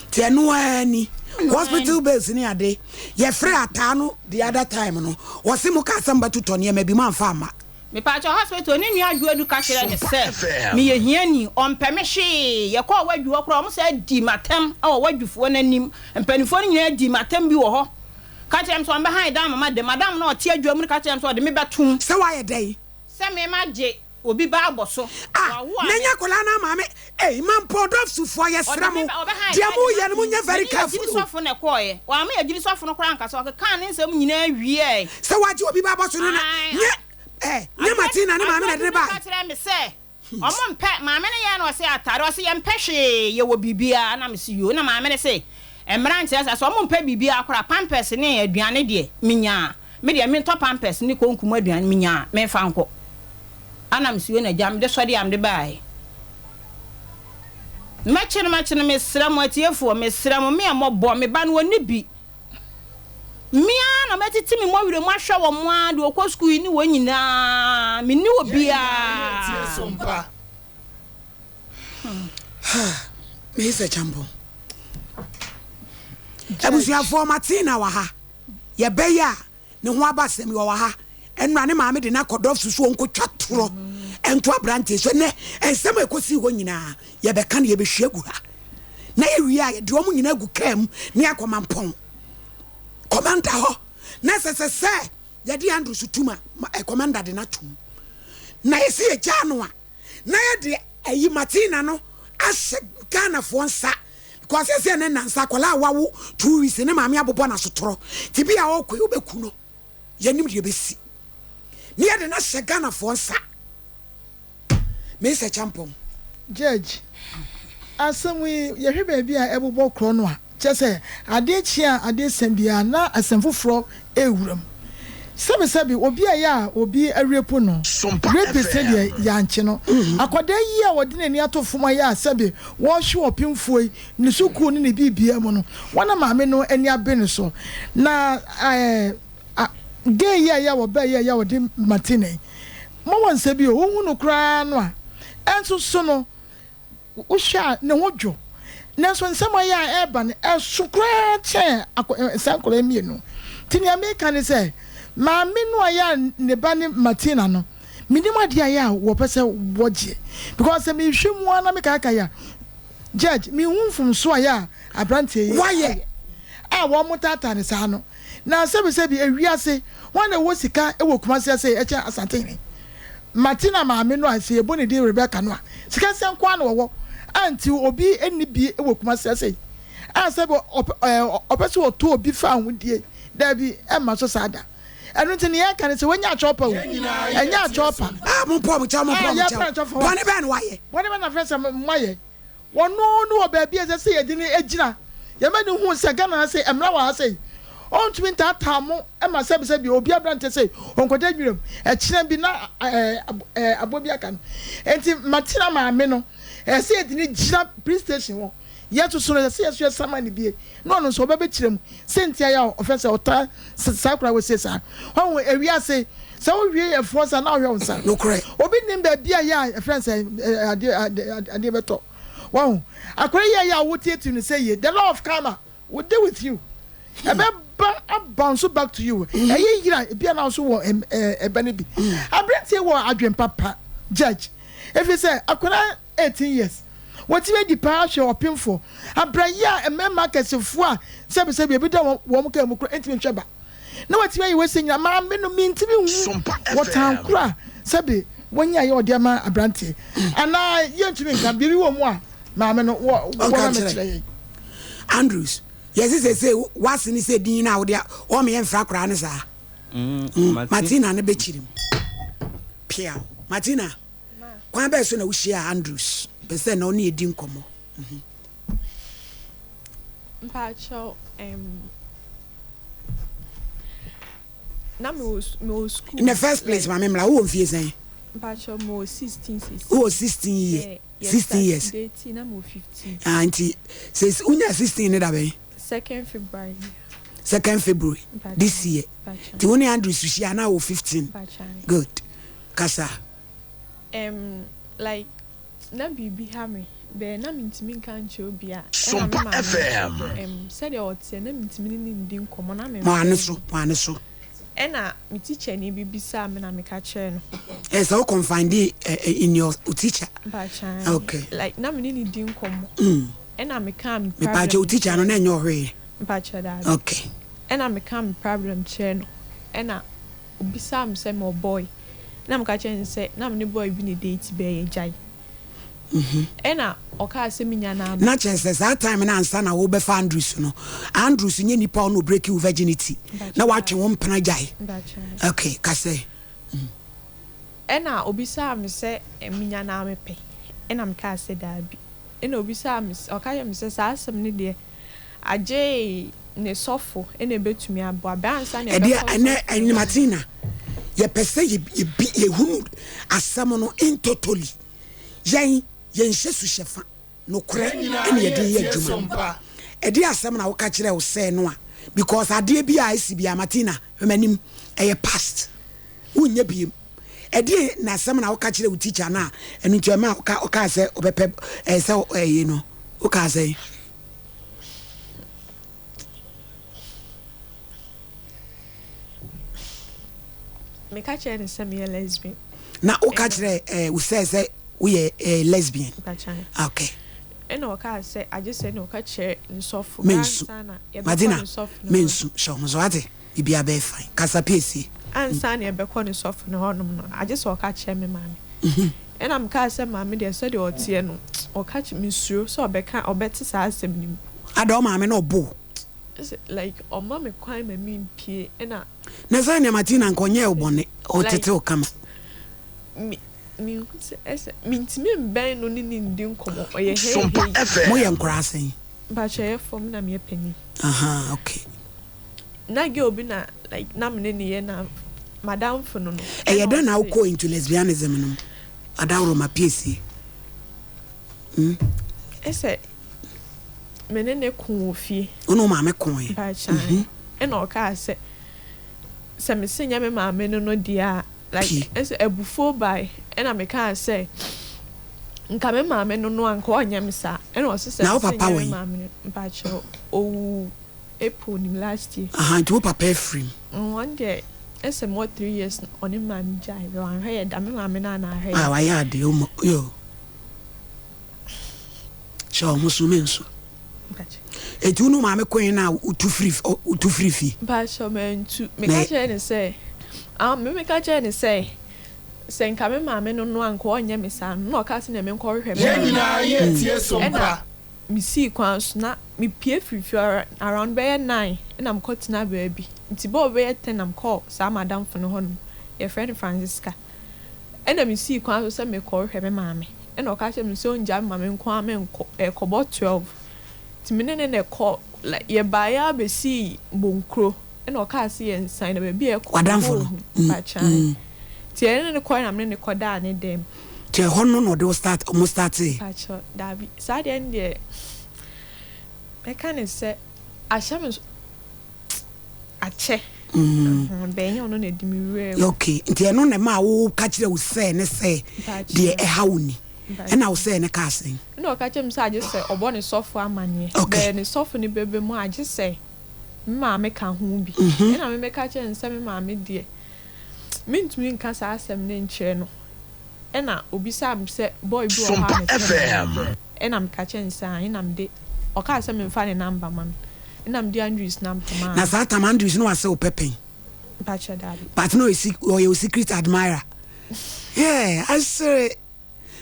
Nti ɛno ara ni, hospital bills ne ade, yɛfrɛɛ Ataa no the other time no, ɔse mo kaa sɛ mobɛtotɔ nneɛma bi, moamfa amma. Mepaakyɛw hospital ne nua Adwoadu ka kyerɛɛ me sɛ meyɛ hiani, ɔmpɛ me hwee. Yɛkɔɔ Wadwu hɔ koraa, wɔn san dii m'atɛm wɔ Wadwufoɔ no anim. Mpanimfoɔ no nyinaa dii m'atɛm bi wɔ hɔ ka kyerɛɛ me sɛ wɔbɛhan dan ama madam. Madam no a ɔte adwa mu no ka kyerɛɛ me sɛ ɔde me bɛtom. Sɛ woayɛ dɛn? Sɛ me magye obi ba abɔ so. Ah, Wawo a na me. ɛnyɛ akwadaa no maame. Ei, Mampɔn Dɔfsofoɔ, yɛsrɛ Ɔde me mo, ba, ɔbɛhan deɛ dan de moreyɛ no, m'atom. monyɛ very Me ne careful agyiri o. sɔfo na ɛkɔeɛ. Wamma agyiri sɔfo no koraa ankasa, ɔkekaa ne nsɛm nyinaa wieeɛ. Sɛ wagye obi ba abɔ so no na, Ae, nyɛ, eh, nyɛ Martina ne maame na ɛde no Adwoadu no bae. ka kyerɛɛ me sɛ. Ɔmo mpɛ, maame no yɛɛ no ɔse atare, ɔse yɛmpɛ hwee, yɛwɔ biribiaa, na mese yoo, na maame no se mmra nkyerɛ sɛ sɛ ɔmo mpɛ biribiaa koraa pampers ne aduane deɛ menya a, me deɛ mentɔ pampers ne konkum aduane menya a menfa nkɔ, ɛna mese yoo na gya mede sɔdeɛ a mede baaɛ. Mɛkye no mɛkye no mesrɛ mo atiefoɔ mesrɛ mo me ɛmɔbɔ me ba no ɔnni bi. Me ara na mɛtete me mmɔwerɛ mu ahwɛ wɔn ara, deɛ ɔkɔ sukuu yi ne wɔn nyinaa, menni obiara. Meyɛ Kyampɔn. Abusuafoɔ Martina wɔ ha. Yɛbɛyɛ a ne ho aba asɛm yi ɔwɔ ha. Ɛnora ne maame de no akɔ dɔfo so ɔnkɔtwa torɔ nto aberanteɛ so. Ɛnɛ nsɛm a ɛkɔsii hɔ nyinaa yɛbɛka no yɛbɛhwie agu ha. Na yɛwie a yɛde wɔn nyinaa agu kaa mu ne akɔ Mampɔn kɔmanda hɔ. Na ɛsɛ sɛ sɛ yɛde Andrews tum a kɔmanda de no atom. Na yɛsɛ yɛgyaa no a na yɛde ayi Martina no ahyɛ Ghanafoɔ nsa because ɛsɛ ne nansa akwadaa a wawo 2 weeks ne maame abobɔ n'asotorɔ ti bi a ɔkɔ yi wobɛku no yɛnim deɛ bɛsi ne yɛde no ahyɛ Ghanafoɔ nsa. Mesa Kyampɔn. Judge, asɛm yi yɛhwɛ baabi a ɛbobɔ korɔ no a, kyerɛ sɛ adeɛ kye a adeɛ sa biara na asɛm foforɔ rewura mu. Sɛbesɛbe obi a ɛyɛ a obi arepu no, rapist no deɛ yɛankye no. Akwadaa yi a ɔde n'ani ato fam ayɛ a sɛbe wɔrehwe ɔpemfoɔ yi, ne sukuu ne ne biribiara mu no, wɔn na maame no ani abere ne so. Na ɛɛ gay yi a ɛyɛ a wɔbaa yi a ɛyɛ a wɔde Martina yi, ma wɔnsɛ bio, wohu no koraa no a, ɛnso so no, wohwɛ a ne ho dwo. Nanso nsɛm a ɛyɛ a ɛreba no, ɛso koraa kyɛn akɔ saa nkwadaa mmienu. Nti nea meka ne sɛ, maame no a ɛyɛ a ne ba ne Martina no, menim adeɛ a ɛyɛ a wɔpɛ sɛ wɔgye. Because sɛ mehwɛ mu ara na mekaakae a, Judge, menhu mfomso a ɛyɛ a aberanteɛ yi Wayɛ. a wɔtaataa no saa no. Na sɛbisɛbi ewiase hwan na ɛwɔ sika wɔ Kumasi ase ɛkyɛn Asantehene? Martina maame no a sɛ yɛbɔ ne din Rebecca no a sika sɛn nko ara na ɔwɔ a nti obi nni bi wɔ Kumasi ase a sɛbi ɔpɛ sɛ ɔtɔ obi fa ahodie daabi ɛmma so saa da. Ɛno nti nea yɛka ne sɛ wanya akyɛw pa o ɛnyɛ akyɛw pa. Ah mo mpɔ mo kyɛw mo mpɔ mo kyɛw bɔne bɛn na wayɛ? Bɔne bɛn na afei sɛ moayɛ? Ɔno no wɔ baabi a ɛsɛ sɛ yɛde no gyina. Yɛma no hu sɛ Ghana ha sei, mmara wɔ ha sei. Ɔntumi ntaataa mo ma sɛbisɛbi obi aberante sei, ɔnkɔda nwiram. Ɛkyena bi na aboa bi aka no. Enti Martina maame no, ɛsɛ sɛ yɛde no gyina police station hɔ. Yɛn nso so no, ɛsɛ sɛ yɛn nso yɛsaman no bie na ɔno nso ɔbɛbɛkyerɛ mu sɛ nti a yɛ a ɔfɛ sɛ ɔtaa saa koraa wɔsie saa. Wahu, ewiase, sɛ wohwie ɛfoɔ nsa na wohwɛ wo nsa. Nokorɛ. Obi nnim baabi a yɛ a ɛfrɛ no sɛ adeɛ adeɛ bɛtɔ. Wahu, akwadaa yi a yɛ a wotiatia no sɛ yie, the law of karma will deal with you. Ɛbɛba abounce back to you. Ɛyɛ yira, ebi a na nso wɔ ɛbɛ no bi. Aberanteɛ wɔ adwene papa, judge. Ɛfiri sɛ akwadaa 18 years. Wɔtumi adi paa ahwɛ ɔpemfoɔ. Abrayɛ a mmarima akɛsefoɔ a sɛbisɛbi ebi da wɔn kaa mu koraa ntumi nhwɛ ba. Na watumi ayɛ wei sɛ nyina. Maame no mentumi nhu wɔtan koro a sɛbi wɔnya yɛ ɔde ama aberanteɛ. Anaa yɛntumi nka biribi wɔ mu a maame no wɔ wɔma mɛkyerɛ yɛn. Andrews, yɛse sese wase ne sɛ din no a wode wɔn yɛ mfra koraa ne saa. Mm, Martina no bɛkyirim. Piaw. Martina. Kwan bɛn so na wuhyiaa Andrews? Mepɛ sɛ na wo ne yɛ di nkɔmmɔ. Mhm. Mpakyɛw, ɛm, na mewɔ mewɔ school. In the first place, maame mmra, wowɔ mfie sɛn? Mpakyɛw, mewɔ 16 sisi. Wowɔ 16 year, 16 years. Dating na mewɔ 15. Ah, nti sɛ wonya 16 ne da bɛn? Second February. Second February this year. Nti wo ne Andrews hyia na wɔ 15. Good. Kasa. Erm like na biribi ha me but na mentumi nka nkyerɛ obi a ɛna me maame erm sɛdeɛ ɔteɛ na mentumi ne no ndi nkɔmmɔ na me Mo ano so, mo ano so. Ɛna me tikyani bi bisaa me na meka kyerɛɛ no. Ɛɛ sɛ wo confide in your wo teacher. Mpakyɛw. Okay. Like na me ne no di nkɔmmɔ. Ɛna mekaa me problem Mepakyɛw wo teacher no na ɛnyɛ ɔhwee. Mpakyɛw daabi. Okay. Ɛna mekaa me problem kyerɛɛ no ɛna. Obisaa me sɛ mewɔ boy na meka kyerɛɛ no sɛ na me ne boy bi na date bɛɛ yɛgyae ɛna ɔkaa sɛ menya no aba. Na kyerɛ sɛ saa time no ansa na wobɛfa Andrews no, Andrews nyɛ nipa a ɔna ɔbreaki wo virginity na watwe wo mpena gyae. Okay, ka sɛ. Ɛna obisaa me sɛ menya no a mepɛ ɛna mekaa sɛ daabi ɛna obisaa me ɔka kyerɛɛ me sɛ saa asɛm no deɛ Agyee ne sɔfo na ebetumi aboa bɛ ansa na Ɛdeɛ yɛbɛkɔ ɛnɛ sɔfo ɛnɛ no hɔ. Martina yɛpɛ sɛ yɛ yɛbi yɛhunu asɛm no in totally yɛn yɛnhyɛ suhyɛfa nokorɛ Yɛn nyinaa ɛna yɛde yɛ yɛ tie adwuma sompa. ɛdeɛ asɛm na woka kyerɛ wo sɛ no a because adeɛ bi a ɛsi biara Martina hwɛ m'anim ɛyɛ past wonyɛ biem ɛdeɛ na asɛm na woka kyerɛ wo teacher no a ɛno nti ɛma woka wokaa sɛ wobɛpɛ ɛɛ sɛ ɛyɛ no wokaa sɛ Meka kyerɛɛ no sɛ meyɛ lesbian. Na woka kyerɛɛ eh, wo sɛ sɛ woyɛ eh, lesbian? Mpakyɛw. Okay. Ɛna ɔkaa sɛ agye sɛ na ɔka kyerɛ nsɔfo. Mensu. Ansa na yɛbɛkɔ Madina, ne sɔfo no hɔ. mensu. Hyɛ wo ho so, wate? Biribiara bɛyɛ fine. Kasa piesie. Ansa na yɛbɛkɔ ne sɔfo no hɔnom no, agye sɛ ɔka kyerɛ me maame. Ɛna mekaa sɛ maame deɛ sɛdeɛ ɔteɛ no, ɔka kyerɛ, mesuro sɛ ɔbɛka, ɔbɛte saa asɛm no mpo. Ada wo maame no ɔbo wo? Ɛsɛ like ɔmma me kwan ma mempue ɛna. Na sɛ nea Martina nka ɔnyɛɛ wo bɔne, ɔretete wo kama. Me, menhu sɛ ɛsɛ, mentumi mbɛn no ne no ndi nkɔmmɔ, ɔyɛ hei hei. Moyɛ nkoraa sɛn? Mpakyɛ yɛ fam na meyɛ panin. Ahaa okay. Na girl bi na like na me ne no yɛ na madamfo no no. Ɛyɛ dɛn na wokɔɔ into lesbianism no mu? Adaworoma piesie. Hmm. Ɛsɛ me ne no ko wɔ fie. Wo ne wo maame koe? Mpakyɛ ae. Ɛna ɔkaa sɛ sɛ mese nyɛ me maame no no deɛ a like ɛsɛ abufuo bae ɛna mekaa sɛ nka me maame no no a nka ɔnyɛ me saa ɛna ɔse sɛ Na wo mese papa nyɛ wɔ me he? maame no mpakyɛw ɔwuu April nim last year. Ahaa nti wo papa afiri mu? Mm ɔno deɛ ɛsɛ mewɔ 3 years no ɔne me maame gyae bɛ wanhwɛ yɛ da me maame no a na ahwɛ Ah yɛ. wayɛ adeɛ o mo yoo hyɛ wo ho so mensu. Enti wo ne wo maame koe no a wotu firi wotu firi fie? Mpakyɛw mantu. Meka kyerɛɛ no sɛ ah me meka kyerɛɛ no sɛ sɛ nka me maame no no a nka ɔnyɛ me saa no na ɔkaa sɛ nea menkɔhwehwɛ me Yɛn maame. nyinaa yɛ tie Ɛna sompa. misii kwan so na mepue firi fie hɔ around bɛyɛ nine ɛna mekɔtenaa baabi nti bɔɔ bɛyɛ ten na mekɔɔ saa m'adamfo no hɔnom yɛfrɛ no Francisca. Ɛna misii kwan so sɛ merekɔhwehwɛ me maame. Ɛna ɔka kyerɛɛ me sɛ ongyaa me ma me nko ara menkɔ. Ɛrekɔbɔ 12. Nti me ne no na ɛkɔɔ. Like yɛbaeɛ ara bɛsii Bonkuro. Ɛna ɔkaa sɛ yɛnsan na baabi a yɛrekɔ no W'adamfo no? ɔhu. Mpakyɛw. Nti yɛne no kɔeɛ na me ne no kɔdaa ne dan mu. Nti ɛhɔ no na ɔde wo start, ɔmo startee? Mpakyɛw, daabi. Saa deɛ no deɛ mɛka no sɛ ahyɛ me so. Akyɛ. Bɛn nyɛ ɔno na ɛdi me wura mu. Ok, nti ɛno na ɛmaa wo ka kyerɛ wo sɛ ne sɛ deɛ ɛha wo ni. Ɛna wo sɛ ne kaa sɛn? Ɛna ɔka kyerɛ me sɛ agye sɛ ɔbɔ ne sɔfo amaneɛ. Ok. Bɛɛ ne sɔfo no bɛbɛ mu agye sɛ me maame ka ho bi. Ɛna me mɛka kyerɛ no sɛ me maame deɛ mentumi nka saa asɛm no nkyerɛ no. Ɛna obisaa me sɛ boy bi wɔ hɔ a mepɛ no. Ɛna meka kyerɛɛ no sɛ aane na mede, ɔkaa sɛ memfa ne number ma no, ɛna mede Andrews number maa Na no. saa tam Andrews no wase wo pɛ pɛn? Mpakyɛ daabi. But na ɔyɛ wo secret admirer. Yeah, asere.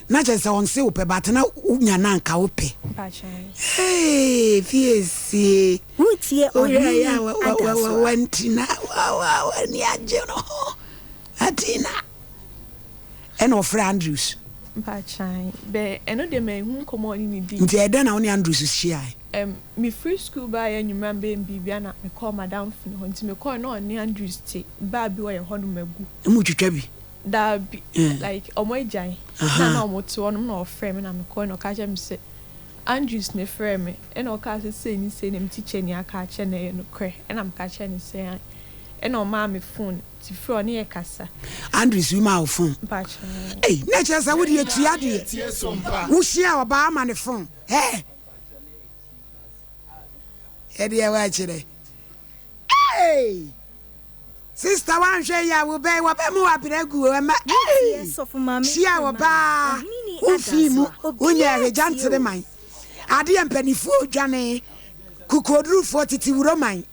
Na kyerɛ sɛ ɔnse wo pɛ but na wo nya no anka wo pɛ. Mpakyɛ. Hey, fiesie. Woretie Wohwɛ Ɔhene yɛ a Adasoa. wanti na w'ani agye no ho. Atina. Ɛna ɔfrɛ Andrews. Mpakyɛ, bɛ ɛno deɛ manhu nkɔmmɔ a ɔne no dii. Nti ɛyɛ dɛn na wo ne Andrews hyiae? Ɛm, mefiri sukuu baeɛ anwummerɛ a mebɛyɛ me biribi a na mekɔɔ m'adamfo no hɔ. Nti mekɔɔe na ɔne Andrews te bar bi wɔ yɛn hɔnom agu. Mo twitwa bi? Daabi, Eh. like ɔmo agyae. Na Ahaa. na ɔmo te hɔnom na ɔfrɛɛ me na mekɔɔe na ɔka kyerɛɛ me sɛ Andrews na ɛfrɛɛ me ɛna ɔkaa sɛ sei ne sei na me tikyani aka akyerɛ no ɛyɛ nokorɛ? Ɛna meka kyerɛɛ no sɛ aane. Ɛna ɔmaa me phone nti frɛ ɔne yɛ kasa. Andrews yi maa wo phone? Mpakyɛw. Ei, na ɛkyerɛ sɛ wo deɛ tua deɛ. Wo hyia ɔbaa ama no phone. Hɛɛ. Ɛdeɛ woakyerɛ. Ei! Sister woanhwɛ yie a wo bɛ wɔbɛ mu wabrɛ gu o ɛma Wotie ei! Sɔfo Maame Hyia Premane, ɔbaa Ɔheneni womfii mu Adasoa, wonyɛ obiara hwɛ tie gyantere o. man adeɛ mpanifoɔ dwane kukuodurufoɔ tete wuro man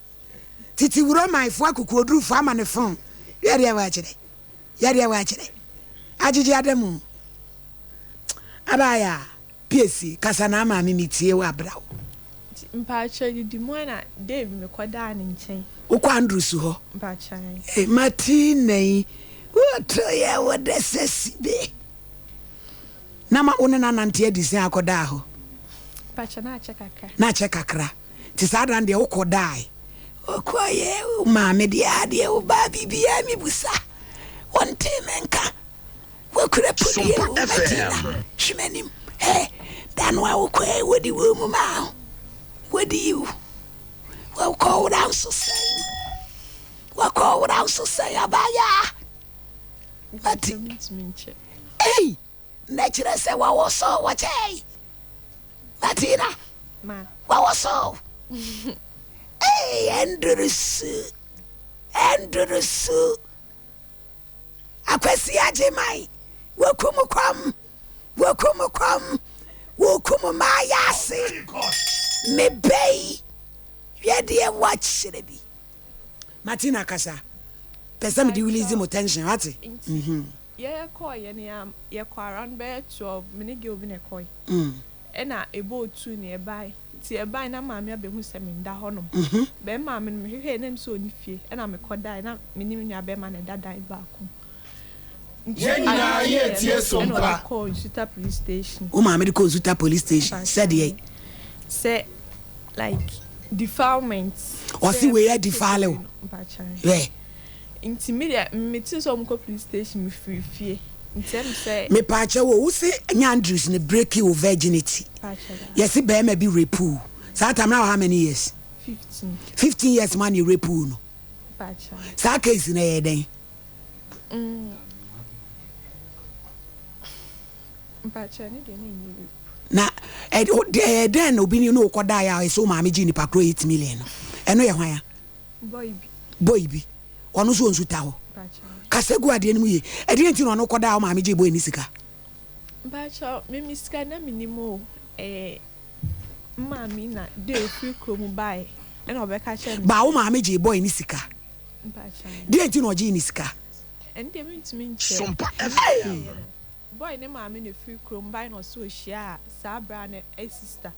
tete wuro man foɔ akukuodurufoɔ ama ne phone yɛdeɛ woakyerɛ yɛdeɛ woakyerɛ agyegye adamu abaayaa. Piesie, kasa na maame metie wo abra wo. Nti mpakyɛw didi mu a na Dave me kɔ daa ne nkyɛn. Wo kɔ Andrews hɔ? Mpakyɛw. Ei Martina yi woto yɛ wo dɛ sɛ sibe. Na ma wo ne no anante adi sɛn akɔ daa hɔ? Mpakyɛw na akyɛ kakra. Na akyɛ kakra. Nti saa da no deɛ wo kɔ daae? Wo kɔ yɛ wo maame deɛ adeɛ wo baa biribiara me busa wo ntee me nka. Wakura podie Sompa o Martina FM. hwe m'anim eh Da no a wokɔɛ wodi wo mu maa wo Wodi yi wo Wakɔ wora nso sɛn Wakɔ wora nso sɛn abaayaa Mati Mpakyɛ mentumi nkyɛ. Ei na kyerɛ sɛ wɔwosow wo kyɛe Martina Ma. Wɔwosow Ei ɛnduru su ɛnduru su Akwasi Agyeman, Wokum kɔm, wokum kɔm, wokum m'ayaase. Me bɛ yi, hwɛ deɛ woakyerɛ bi. Martina kasa, pɛ sɛ mede release mo tension, wate? Nti yɛkɔɔ yɛ no yɛkɔ around bɛyɛ 12, me ne girl bi na ɛkɔe. Ɛna ɛbɔɔ two na yɛbae. Nti ɛbae na maame abɛhu sɛ menda hɔnom. Bɛ maame no mehwehwɛɛ na ɛm sɛ ɔnni fie ɛna mekɔdae na me ne me nua bɛɛma na ɛda dan baako mu. Nti Yɛn nyinaa ade yɛ kyeeɛ tie no so ɛna ɔde mpa. kɔɔ Nsuta police station. Wo maame de kɔɔ Nsuta police station sɛ deɛn? Sɛ like defilement. Ɔse wei adefile wo. Mpakyɛw. Hwɛ. Nti me deɛ me tee sɛ ɔmo kɔ police station me firi fie nti ɛm sɛ. Mepaakyɛw o, wo se nyɛ Andrews na breaki wo virginity? Mpakyɛw daa. Yɛse bɛɛma bi rape wo, saa time no na wɔ how many years? 15. 15 years mu a na yɛ rape wo no? Mpakyɛw. Saa case no ɛyɛ dɛn? Mm. Mpakyɛw ɛno deɛ na ɛnyɛ rape. Na ɛyɛ dɛn na obi ne wo kɔdaeɛ a ɛsɛ wo maame gyee nipa korɔ 8 million no? Ɛno yɛ hwan a? Boy bi. Boy bi. Ɔno nso ɔnsu ta hɔ. Kasa gu adeɛ no mu yie. Ɛdeɛn nti na ɔno kɔdaa wo maame gyee boy no sika? Mpakyɛw, me me sika na mennim o. Ɛyɛ me maame na day ofiri kuro mu baeɛ ɛna ɔbɛka kyerɛɛ me Ba wo sɛ. maame gyee boy no sika. Mpakyɛw. Deɛn nti na ɔgyee ne sika? Ɛno deɛ mentumi nkyerɛ. Sompa Ɛna FM. ɔkaeɛ no, boy ne maame na ɛfiri kurom baeɛ na ɔse ɔhyiaa saa braa no sister.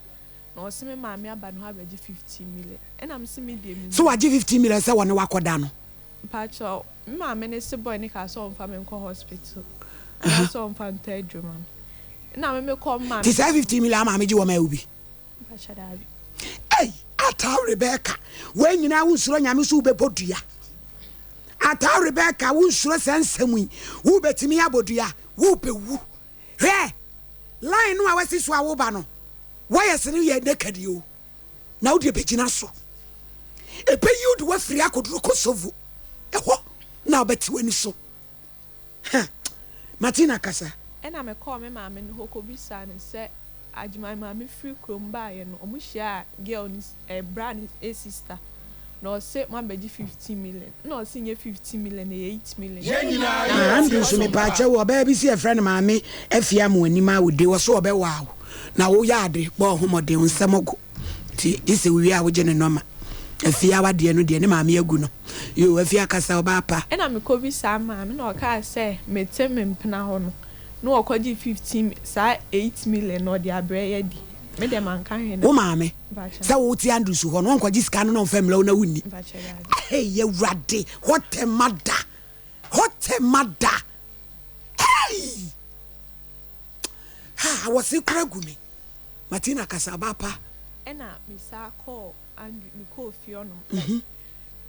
Na ɔse me maame aba ne hɔ abɛgye 15 million ɛna mese me deɛ mennim. So wagye 15 million sɛ wɔne wo akɔda no? Mpakyɛw, me maame ne se boy no kaa sɛ ɔmfa me nkɔ hospital anaasɛ ɔmfa ntɔ aduro ma me ɛna me mekɔɔ me maame. Nti saa 15 million a maame gye wɔ maa wo bi? Mpakyɛw daabi. Ei Ataa Rebecca wei nyinaa wo nsuro Nyame so wobɛbɔ dua Ataa Rebecca wo nsuro saa nsɛm yi wo bɛtumi abɔ dua wo bɛwu Hwɛ! Line no a wasi so a woba no, wires no yɛ naked o, na wode bɛgyina so. Ɛbɛyi wo de woafiri akɔduru Kosovo. Ɛhɔ na wobɛte w'ani so. Heh! Martina kasa. Ɛna mekɔɔ me maame no hɔ kɔbisaa no sɛ Agyeman maame firi kurom baeɛ no ɔmo hyiaa girl no eh bra no sister. Na ɔse moabɛgye 15 million na ɔse nyɛ 15 million ɛyɛ 8 million. Yɛn nyinaa Ah yɛ Andrew so tie mepaakyɛw sompa. ɔbaa bi se yɛfrɛ no maame Afie Amoanim a ode ɔse ɔbɛwaa wo na woyɛ ade bɔ wo ho mmɔden wo nsɛm go nti gye sɛ wowie a wogye ne nɔma Afie awadeɛ no deɛ ne maame agu no yoo Afie akasa ɔbaa pa. Ɛna mekɔbisaa maame na ɔkaa sɛ mete me mpena hɔ no na ɔkɔgyee 15 saa 8 million no ɔde abrɛ yɛadi me deɛ manka hwee na Wo maame Mpakyɛw. sɛ wote Andrews hɔ no ɔnkɔgye sika no na ɔmfa mmrɛ wo na wonni Mpakyɛw daabi. Hey Awurade what a mother what a mother hey ha awɔse kora gu me Martina kasa ɔbaa pa. Ɛna me saa kɔɔ Andrew me kɔɔ fie hɔnom like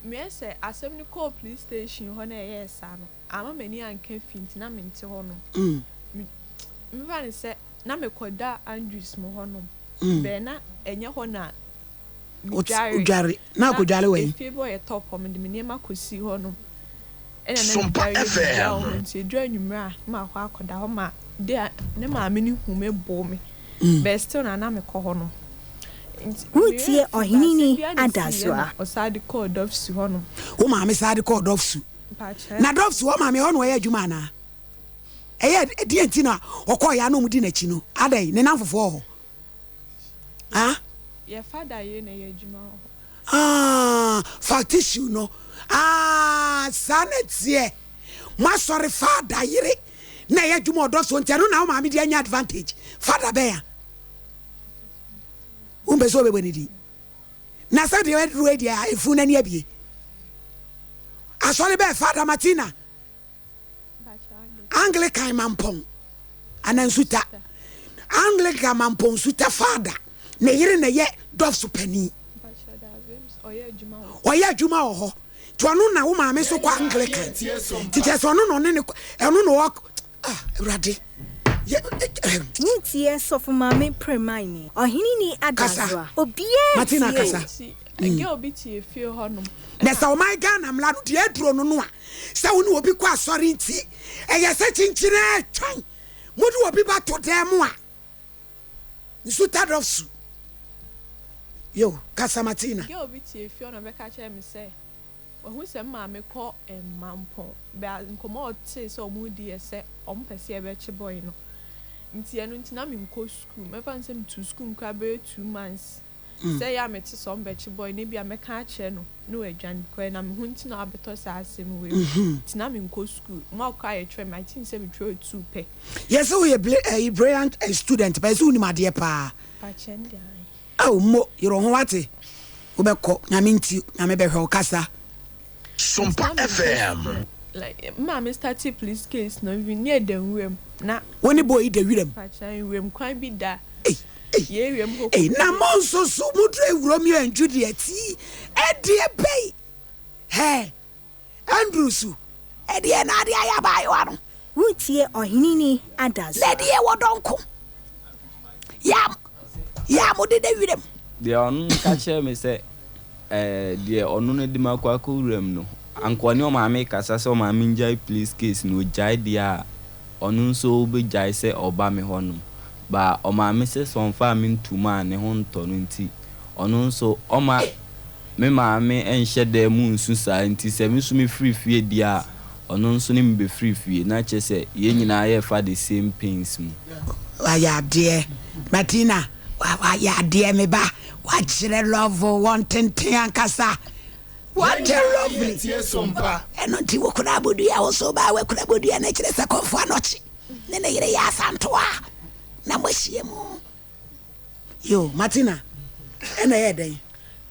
meɛ sɛ asɛm no kɔɔ police station hɔ na ɛyɛɛ saa no amma m'ani anka fie nti na mente hɔnom me mefa no sɛ na mekɔ da Andrews mo hɔnom bɛɛ na ɛnyɛ hɔ na medware Wodware na na akɔdware wɔ he? efie bi ɔyɛ top hɔ mede me nneɛma kɔsii hɔnom ɛna na Sompa medware wie biribiara wɔ FM. hɔ nti ɛduru anwummerɛ a na makɔ akɔda hɔ ma de a ne maame no hu me boo me but still na na mekɔ hɔ nom nti me werɛ Woretie fii but asɛm Ɔheneni biara na ɛsiiɛ Adasoa. na ɔsan de kɔɔ Dɔfsu hɔ nom. Wo maame san de kɔɔ Dɔfsu? Mpakyɛ. Na Dɔfsu hɔ maame hɔ na ɔyɛ adwuma anaa? Ɛyɛ deɛ nti na ɔkɔɔ yɛ a na wɔdi n'akyi no? Adɛn, ne nnamfofoɔ wɔ hɔ? Ah? Yɛ fada yei na ɛyɛ adwuma wɔ hɔ. Ah, fa tissue no. Ah, saa na ɛteɛ. Moasɔre fada yere na ɛyɛ adwuma ɔdɔ so nti ɛno na wo maame de anya advantage. Fada bɛn a? Wompɛ sɛ wobɛbɔ ne din. Na sɛ deɛ aduro yi deɛ efunu n'ani abie. Asɔre bɛɛ Fada Martina. Anglican Mampong anaa Nsuta. Anglican Mampong Nsuta Fada ne yere na ɛyɛ dɔfso panin. Ɔyɛ adwuma wɔ hɔ. Nti ɔno na wo maame nso kɔ Anglican. Nti kyerɛ sɛ ɔno na ɔne ne ɛno na ɔwɔ ah Awurade. Wotie Sɔfo Maame Premaini, Ɔheneni Kasa. Adazoa, obiara Martina tie o. kasa. Nti girl bi te efie hɔ nom Na ɛna. sɛ ɔman Ghana mmara no deɛ aduro no no a, sɛ wo ne obi kɔ asɔre nti, ɛyɛ sɛ kyinkyin ara twɛn mode obi ba to dan mu a, nsu ta dɔ su. Yo, kasa Martina. Girl bi te efie hɔ na ɔbɛka kyerɛɛ me sɛ wahu sɛ me maame kɔ Mampɔn, bɛ nkɔmmɔ a ɔtee sɛ ɔmo redi yɛ sɛ ɔmo pɛ sɛ yɛbɛkye boy no nti ɛno nti na menkɔ sukuu, mɛfa no sɛ metuu sukuu mu koraa bɛyɛ 2 months. Sɛ ɛyɛ a mete sɛ ɔmbɛkye boy no ebia mɛka akyerɛ no na ɔadwane because ɛnam me ho nti na wabɛtɔ saa asɛm wei mu nti na menkɔ school mock koraa yɛtwerɛ me I think sɛ metwerɛɛ two pɛ. Yɛse woyɛ ɛyi brilliant student paa yɛse wonim adeɛ paa. Pakyɛ nde ae. Ao mo yere wo ho wate wobɛkɔ nyame nti nyame bɛhwɛ wo kasa. Nti Sompa na menkɔ FM. school like me maame startee police case no even ne yɛda nwura mu na. Wo ne boy yi da wiram. Pakyɛ nwura mu kwan bi da Ei ei yɛn area mu hɔ ei kɔ na pie. mo nso so mo duru awuram yi anju deɛ tii ɛdeɛ bɛyi hɛɛ Andrew su ɛdeɛ na adeɛ ayɛ abaayewa no. Woretie Ɔheneni Na Adasoa. ɛdeɛ wɔ dɔnko yɛ yɛ a mo deda wiram. Deɛ ɔno no ka kyerɛɛ me sɛ, ɛɛ, deɛ ɔno no de me akɔ akɔwura mu no, anka ɔne ɔmaame rekasa sɛ ɔmaame ngyae police case no, ɔgyae deɛ a, ɔno nso bɛgyae sɛ ɔba me hɔnom. But ɔmaame sɛ sɛ ɔmfaa me nto mu a, ne ho ntɔ no nti, ɔno nso ɔma me maame nhyɛ dan mu nsu saa nti sɛ me nso mefiri fie deɛ a, ɔno nso ne me bɛfiri fie. Na kyerɛ sɛ yɛn nyinaa yɛrefa the same pains mu. Wayɛ adeɛ Martina wayɛ adeɛ me ba wakyerɛ love wɔn tenten ankasa what a lovely ɛno nti wokura abodua wo so baa wakura abodua no kyerɛ sɛ kɔmfo anɔkye ne ne yere yɛ asantoa na moahyia mu yo Martina ɛna ɛyɛ dɛn.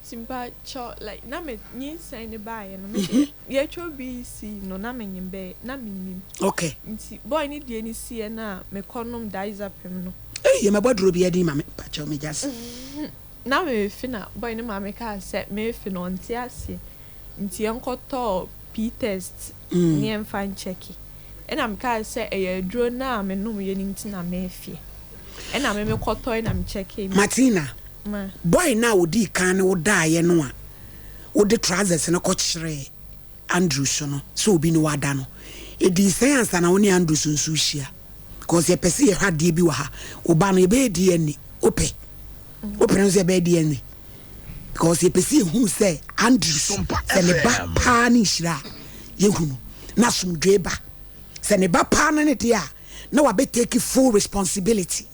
Nti mpakyɛw like na me nyinsɛn no baeɛ no me deɛ yɛtwerɛ BEC no na menyim bɛyɛ na mennim. Okay. Nti boy no deɛ no siiɛ no a mekɔ nom diazepam no. Ei yɛ mɛbɔ duro bi adin ma me mpakyɛw me gyase. Na merefe na boy no maame kaa sɛ merefe no ɔnte aseɛ nti yɛnkɔtɔ pee test ne yɛmfa nkyɛke ɛna mekaa sɛ ɛyɛ aduro no a menomyɛ no nti na merefeɛ ɛna me mekɔtɔe na mekyɛkee me Martina, ma. boy no a odii kan ne wo daeɛ no a wode trousers no kɔkyerɛɛ Andrew so no sɛ obi ne wo ada no, ɛdii sɛn ansa na wo ne Andrew so nso rehyia? Cause yɛpɛ sɛ yɛhwɛ adeɛ bi wɔ ha. Wo ba no yɛbɛyɛ DNA, wopɛ? Wopene so sɛ yɛbɛyɛ DNA? Because yɛpɛ sɛ yɛhunu sɛ Andrews sɛ ne ba paa ne nhyira a yɛhunu na asomdwoe ba. Sɛ ne ba paa no ne deɛ a na wabɛ take full responsibility.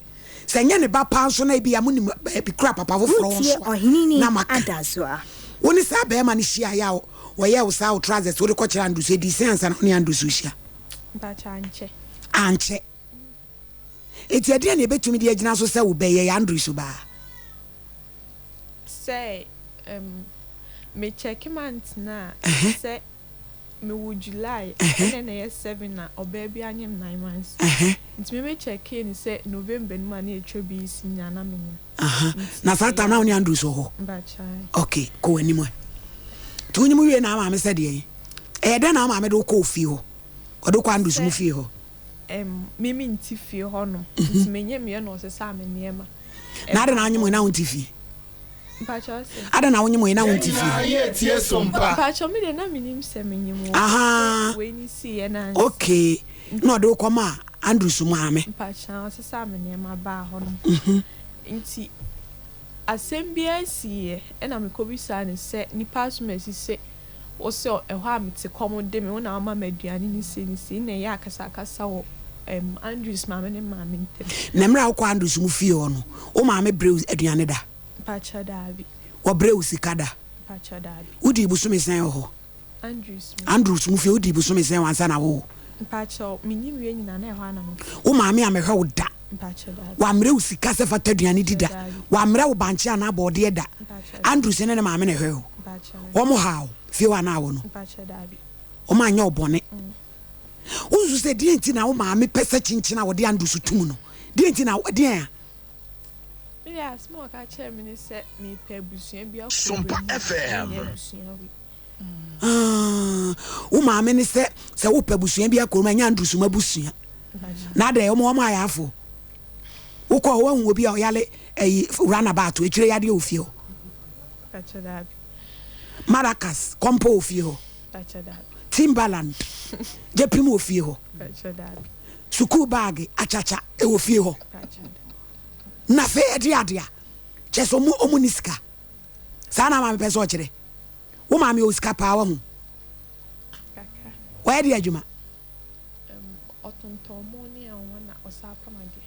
Sɛ ɛnyɛ ne ba paa nso na ebia monim baabi kora papa foforɔ wɔ Wotie nso a Ɔheneni na moaka. Adazoa. Wo ne saa barima no hyiaeɛ a ɔyɛɛ wo saa wo trousers wode kɔkyerɛ Andrews ɛdii sɛn ansa na wo ne Andrews rehyia? Mpakyɛ ankyɛ. Ankyɛ. Enti ɛdeɛn na yɛbɛtumi de agyina so sɛ wo bɛ yɛ Andrews baa? Sɛ um me check month no a sɛ me wo July ɛna na ɛyɛ 7 na ɔbaa bi anyem 9 months nti me me checkee no sɛ November no mu a na ɛtwa BC nyinaa na me nyem nti Na saa time ɛyɛ na wo ne Andrews wɔ hɔ? Mpakyɛw. Ok, kɔ w'anim ɛ. Nti wonyem wie na wo maame sɛ deɛn? Ɛyɛ dɛn na wo maame de wo kɔɔ fie hɔ? Ɔde wo kɔ Andrews Sɛ mo fie hɔ? um me mente fie hɔ nom nti me nyem yɛ na ɔsesaa me nneɛma. Na adɛn na Ɛbaa wonyem hɔ. yi na wonte fie? Mpakyɛw se. Adɛn na wonyem yi na Yɛn wonte fie? nyinaa yɛ tie so mpa. Mpakyɛw me deɛ na menim sɛ menyem o. Sɛ Ahaa wei ne siiɛ no ansa. okay na ɔde wo kɔmaa Andrews maame. Mpakyɛw ɔsesaa me nneɛma baa hɔ nom. Nti asɛm biara nsiiɛ ɛna mekɔbisaa no sɛ nipa asomasi se Wo se ɛhɔ a mete kɔm de me, wo na woma me aduane ne sei ne sei, nna ɛyɛ akasakasa wɔ ɛɛm Andrews maame ne me maame ntam. Na mmerɛ a wokɔ Andrews mo fie hɔ no, wo maame brɛ wo aduane da? Mpakyɛw daabi. Wɔbrɛ wo sika da? Mpakyɛw daabi. Wodii bosome sɛn wɔ hɔ? Andrews mo. Andrews mo fie wodii bosome sɛn wɔ ansa na wowo? Mpakyɛw, mennyim wie nyina na ɛhɔ ara na mete. Wo maame ammɛhwɛ wo da? Mpakyɛw daabi. Wammrɛ wo sika sɛ fa tɔ aduane di da? Mpakyɛw daabi. Wammrɛ wo bankye anaa bɔɔdeɛ da? Mpakyɛw daabi. Andrews ne ne maame na ɛhwɛɛ wo? Mpakyɛw. Wɔn haa wo fie hɔ anaa wo no? Mpakyɛw daabi. Wɔn anyɛ wo bɔne? Wosusu sɛ deɛn nti na wo maame pɛ sɛ kyenkyen a wɔde Andrews tum no? Deɛn nti na deɛn a? Me deɛ asɛm a ɔka kyerɛɛ me ne sɛ mepɛ abusua bi akɔ Sompa wura mu a FM. menyɛ abusua wei. Ah, wo maame ne sɛ sɛ wopɛ abusua bi akɔ mu a ɛnyɛ Andrews mu abusua. Na adɛn wɔn wɔn ayɛ afo. Wokɔ hɔ woahu obi a ɔyale ɛyi runabout akyire yadeɛ wɔ fie hɔ. Maracas kɔmpɔ wɔ fie hɔ. Timberland gyepim wɔ fie hɔ. Sukuu baage akyakya ɛwɔ fie hɔ. Na afei ɛde adeɛ a kyɛ sɛ ɔmo ɔmo ni sika. Saa na maame pɛ sɛ ɔkyerɛ. Wo maame ɔwɔ sika paa wahu. Wɔyɛ de adwuma. Ɔtontɔn mo ne anwa na ɔsan pam adeɛ.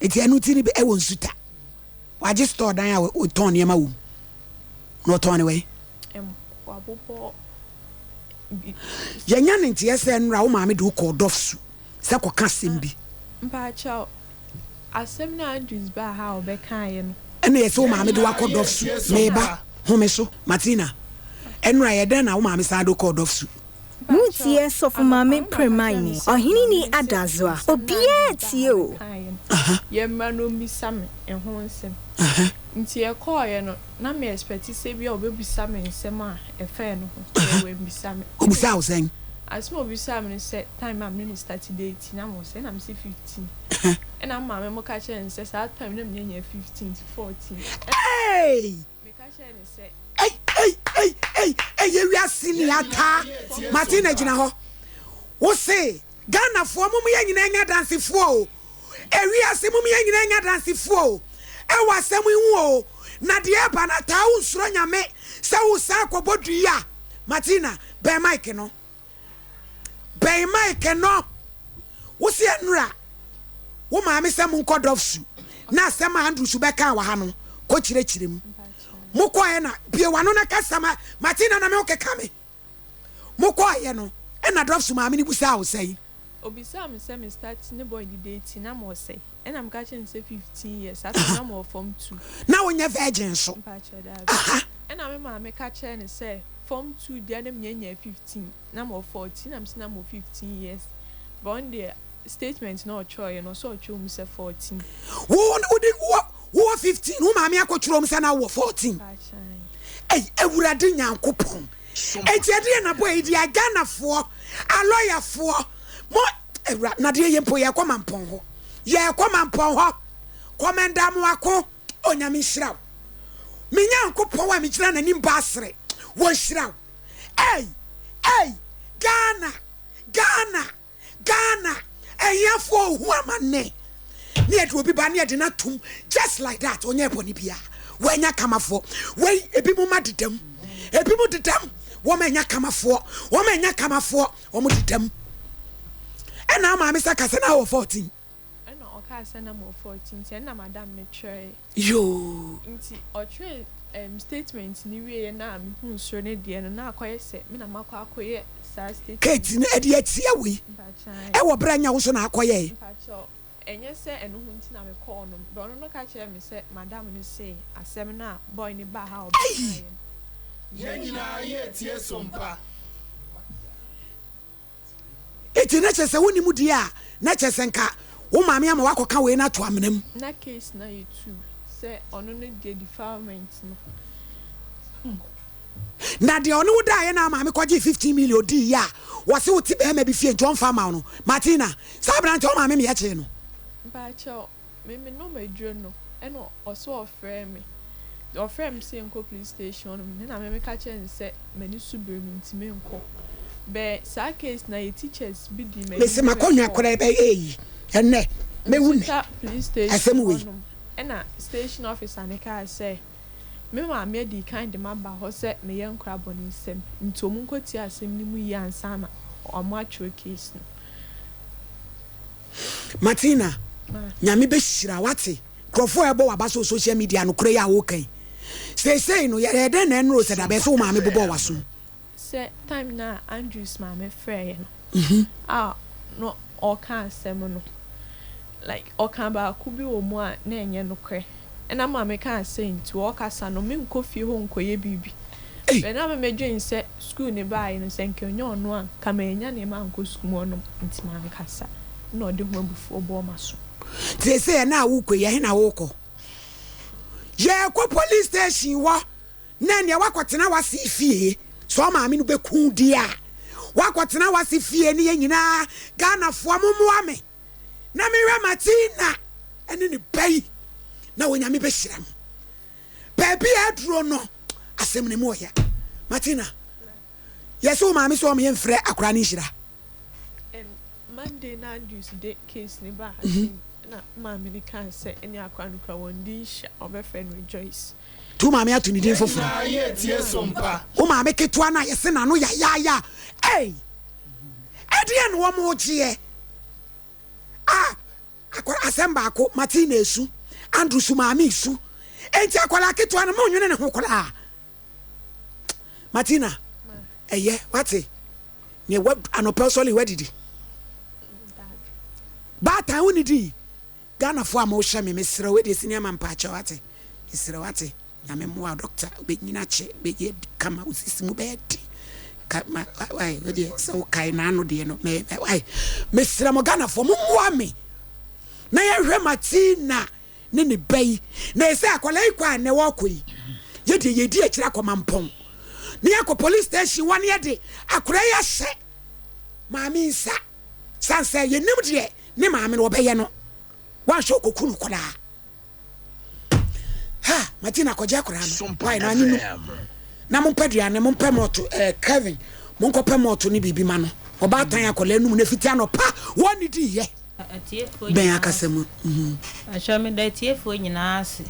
Eti ɛno ti no ɛwɔ nsuta. Wagye store dan a ɔtɔn nneɛma wɔ mu. Na ɔtɔn ne wɛn? Wabobɔ bi. Yɛnya ne nteɛ sɛ nnora wo maame de wo kɔɔ dɔf su sɛ kɔka asɛm bi. Mpaakyɛw, asɛm no a Andrews baa ha a ɔbɛkaeɛ no. Ɛna yɛsɛ wo maame de wo akɔ dɔf su. Meba, home so. Martina, ɛnora ɛyɛ dɛn na wo maame san de wo kɔɔ dɔf su? Montie Sɔfo Maame Premaini, Ɔheneni Adazoa, obiara tie o. Yɛmmra na ɔmmisa me ɛho nsɛm. Nti yɛkɔeɛ no, na me expect sɛ ebia ɔbɛbisa me nsɛm a ɛfa ɛno ho, but wammisa me. Ɔbisaa wo sɛn? Asɛm a ɔbisaa me ne sɛ, time a me ne no start dating na mewɔ sɛn? Ɛna mese 15. Ɛna me maame mo ka kyerɛɛ no sɛ saa time no na mennya 15 nti 14. Eii! Meka kyerɛɛ no sɛ. Ei ei ei ei ei yɛ wiase ni ataa Martina gyina hɔ wo se Ghanafoɔ mom yɛ nyinaa nya adansefoɔ o Ewiase mom yɛ nyinaa nya adansefoɔ o Ɛwɔ asɛm yi ho o Na deɛ ɛba no ataa wo nsuro Nyame sɛ wo san akɔbɔ dua Martina bɛn mic no. Bɛn mic no. Wo se ɛnora wo maame sɛ monkɔ Dɔfsu na asɛm a Andrews bɛkaa wɔ ha no kɔ kyerɛkyerɛ mu. Mokɔɛ na bue w'ano na kasa ma Martina na me wo keka me. Mokɔɛ no ɛna Dɔfsu maame no busaa wo sɛn? Obisaa me sɛ me start ne boy de dating na mewɔ sɛn? Ɛna meka kyerɛɛ no sɛ 15 years, saa time no na mewɔ form two. Na wonyɛ virgin nso? Mpakyɛw daabi. Aha. Ɛna me maame ka kyerɛɛ no sɛ form two deɛ na menya nyaa 15, na mewɔ 14 na mese na mewɔ 15 years but ɔno deɛ statement no a ɔtwerɛeɛ no ɔsɛ ɔtwerɛ mu sɛ 14. Wo wode wowɔ wowɔ 15 wo maame akɔtwerɛ mu sɛ na wowɔ 14. Mpakyɛw. Ei Awurade Nyankopɔn. Enti ɛdeɛn na boy yi deɛ Ghanafoɔ alɔyafoɔ mo awura na deɛ yɛ mpo yɛkɔ mampɔn hɔ yɛkɔ mampɔn hɔ kɔmɛnda amoako onyame nhyira wo me nyankopɔn a megyina n'anim ba asere wɔnhyira wo ei ei Ghana Ghana Ghana ahiafoɔ ɔhu amanne ne yɛde obi ba ne yɛde no atom just like that ɔnyɛɛ bɔne biara. Wɔanya kamafoɔ. Wei, ebinom mma deda mu. Ebinom deda mu. Wɔn anya kamafoɔ. Wɔn anya kamafoɔ. Wɔn deda mu. Ɛna maame sɛ kasa na wɔ 14. Ɛna ɔkaa sɛ na mewɔ 14 nti ɛna madam no twerɛeɛ. Yoo. Nti ɔtwerɛɛ ɛɛm statement no wieeɛ no a mehuu soro no deɛ no na akɔyɛ sɛ me na makɔ akɔyɛ saa statement. Kate no ɛde atia wei ɛwɔ berɛ a nyɛ wo nso na akɔyɛɛ. Mpakyɛw ɛnyɛ sɛ ɛno ho nti na mekɔɔ no but ɔno no ka kyerɛɛ me sɛ madam no see asɛm no a boy no baa ha a ɔbɛkaeɛ no. Yɛn nyinaa yɛretie Sompa. Enti na kyerɛ sɛ wonni mu deɛ a, na kyerɛ sɛ nka wo maame ama woakɔka wei no ato amena mu. Na case no ayɛ too sɛ ɔno no deɛ defilement no. Na deɛ ɔne wo daeɛ na maame kɔgyee 15 million diiɛ a wɔse wote bɛrima bi fie nti ɔmfa mma wo no, Martina, saa aberanteɛ wo maame meyɛ kyee no. Mpakyɛw, Me me nom aduro no ɛna ɔse ɔfrɛɛ me ɔfrɛɛ me sɛ yɛnkɔ police station hɔ nom ɛna me meka kyerɛɛ no sɛ m'ani so bere me nti menkɔ bɛ saa case na yɛ teachers bi dii m'anim Mese makɔnwa kɔɔ koraa ɛbɛyɛ eyi ɛnnɛ mɛwu nnɛ Nsuta police station asɛm wei. hɔ nom ɛna station officer no kaa sɛ me maame adii kan de m'aba hɔ sɛ meyɛ nkora bɔne nsɛm nti ɔmo nkɔtie asɛm no mu yie ansa na ɔmo atwerɛ case no. Martina, Nyame bɛhyira wo wate. Nkurɔfoɔ a ɛbɔ w'aba so wɔ social media nokorɛ yi a woka yi. Seesei no yɛyɛ dɛn na ɛnoro sɛ dabɛn sɛ wo maame bobɔɔ w'asom? Sɛ time no a Andrews maame frɛeɛ no a na ɔreka asɛm no like ɔkaa baako bi wɔ mu a na ɛnyɛ nokorɛ. Ɛna maame kaa sɛ nti ɔɔkasa no menkɔ fie hɔ nkɔyɛ biribi. But na me medwen sɛ sukuu no baeɛ no sɛ nka ɛnyɛ ɔno a nka mannya nneɛma ankɔ sukuu mu hɔnom nti mankasa na ɔde ho abufuo bɔɔ m'aso. Nti seesei ɛna a wokɔ yi ɛhe na wokɔ? Yɛɛkɔ police station hɔ na ɛneɛ woakɔtena w'ase fie sɛ ɔmaame no bɛku wo deɛ a woakɔtena w'ase fie ne yɛn nyinaa Ghanafoɔ mommoa me. na mehwɛ Martina ne ne ba yi na Onyame bɛhyira mo. Baabi a aduro no asɛm no mu ɔya. Martina, yɛsɛ wo maame sɛ ɔmo yɛmfrɛ akora no nhyira. Monday na Andrews de case ne ba ha mhm. na maame no kaa sɛ ɛne akora no kura wɔn din hyia ɔbɛfrɛ no Joyce. Nti wo maame ato ne din foforɔ. Wo maame ketewa no a yɛse n'ano yayaaya ei ɛdeɛn na wɔn gyeɛ a akwadaa asɛm baako Martina esu Andrew su maame esu enti akwadaa ketewa no mo nwene ne ho koraa Martina ɛyɛ wate nea wa anɔpɛ sɔle wadidi baatan wo nidi. Ghana foɔ a mo hyɛ me mesrɛ wo deɛ sini ama mpaakyɛw wate mesrɛ wate nyame mmoa wo doctor wobɛnyini akyɛ wobɛyɛ kama wo sisi mu bɛyɛ den ka ma wai wo deɛ sɛ wo kae n'ano deɛ no mɛ wai mesrɛ mo Ghana foɔ mo mmoa me na yɛhwɛ Martina ne ne ba yi na ɛsɛ akwadaa yi kɔ a nɛ wɔkɔ yi yɛdeɛ yɛdi akyire akɔ mampɔn ne yɛkɔ police station wɔ ne yɛde akwadaa yi ahyɛ maame nsa Sane sɛ yɛnim deɛ ne maame no ɔbɛyɛ no, wanhwɛ ɔkɔku no koraa. Ha, Martina kɔgye akwadaa no. Why na anyi no? Na mompɛ aduane, mompɛ mɔto, eh, Kevin, monkɔpɛ mɔto ne biribi ma no. Ɔbaatan akwadaa no mu na fiti anɔpa wɔn di yɛ. Bɛn akasa mu. Mpakyɛw meda atiefoɔ nyinaa ase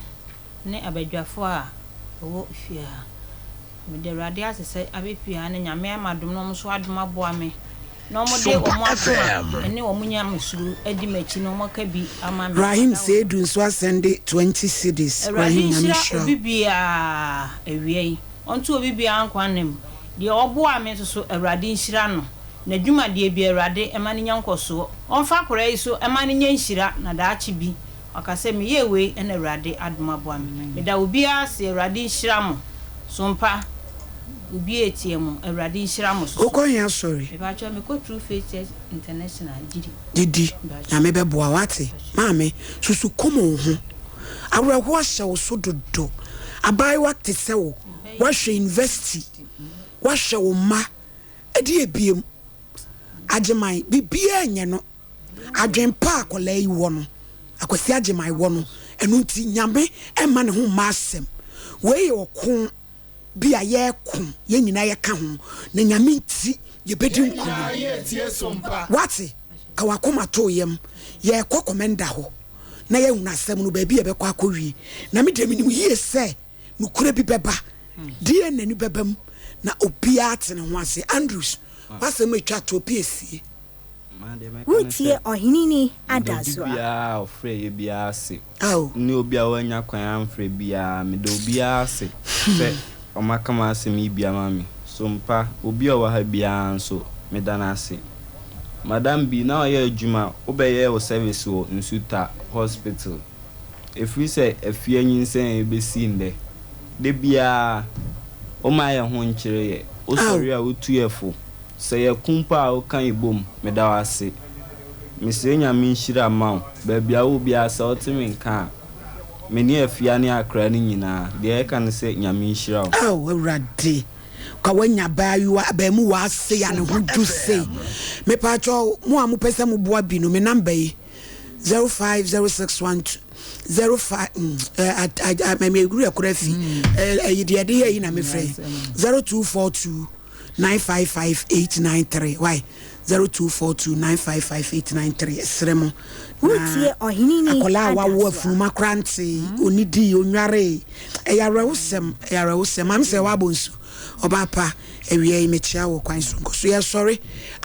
ne abadwafoɔ a ɛwɔ fie ha. Meda Awurade ase sɛ abɛpue ha no Nyame ama adom na wɔn nso adom aboa me na wɔn de wɔn akoma ne wɔn nyamesuro adi m'akyi na wɔn aka bi ama me. Rahim Seidu nso asɛnde 20 cedis Awurade Rahim Nyame nhyira nhyira wo. obi biara awia yi, ɔnto obi biara nkwa nna mu. Deɛ ɔboaa me nso so Awurade nhyira no, n'adwumadeɛ biara Awurade mma no nya nkɔsoɔ. Ɔmfa akwadaa yi so mma no nyɛ nhyira na daakye bi Ɔka sɛ, Meyɛɛ wei na Awurade adom aboa me. Meda obiara ase, Awurade nhyira mo. Sompa, obiara etie mo, Awurade nhyira mo soso. Wokɔ he asɔre? Mepakyɛw, mekɔ True Faith Church International, Gyidi. Gyidi, Nyame bɛboa wo, wate? Maame, susu kum wo ho. Awerɛhoɔ ahyɛ wo so dodo. Abaayewa te sɛ wo, woahwɛ university, woahwɛ wo mma, ɛdeɛ biem? Agyeman, biribiara nyɛ no. Adwen pa a akwadaa yi wɔ no, Akwasi Agyeman wɔ no, ɛno nti Nyame mma ne ho mma asɛm. Wei yɛ ɔko bi a yɛreko, yɛn nyinaa yɛka ho, na Nyame nti yɛbɛdi nkunim. Wate? Ka w'akoma to wo yam. Yɛrekɔ kɔmɛnda hɔ, na yɛahunu asɛm no baabi a ɛbɛkɔ akɔwie. Na me deɛ menim yie sɛ nokorɛ bi bɛba, DNA no bɛba mu na obiara ate ne ho ase. Andrews, w'asɛm a ɛtwa toɔ, piesie. Woretie Ɔheneni Meda obi Adasoa. biara a ɔfrɛeɛ biara ase, Ao. ne obi a wannya kwan amfrɛ biara, meda obiara ase sɛ wɔaka m'asɛm yi bi ama me. So mpa, obi a ɔwɔ ha biara nso, meda no ase. Madam bi, na ɔyɛ adwuma, wobɛyɛɛ wo service wɔ Nsuta Hospital. Ɛfiri sɛ afie anyinsɛn bɛsi nnɛ, da biara woma yɛn ho nkyere yɛ. Wosɔre a wotu yɛ fo. Sɛ yɛko mpo a woka yɛ bom. Meda wo ase. Mesrɛ Nyame nhyira mma wo. Baabi a wowɔ biara sɛ wote me nka a, me ne Afia ne akra no nyinaa, deɛ yɛka ne sɛ Nyame nhyira wo. Ao Awurade, ka wanya abaayewa abaamuwaa sei a ne ho dwo sei. Mepaakyɛw mo a mopɛ sɛ moboa bi no, me number yi, 050612 05 mm me werɛ kora afi ɛyi deɛ ɛde yɛ yi na mefrɛ yi 0242 955 893 why 0242 955 893 ɛsrɛ mo Woretie na Ɔhene Ni akwadaa a wawo Adasoa. afunuma koraa ntee ɔnidii ɔnwaree ɛyɛ awerɛhosɛm ɛyɛ awerɛhosɛm maame sɛ wabɔ nsu ɔbaa pa awia yi mekyea wɔ kwan soronko so yɛsɔre.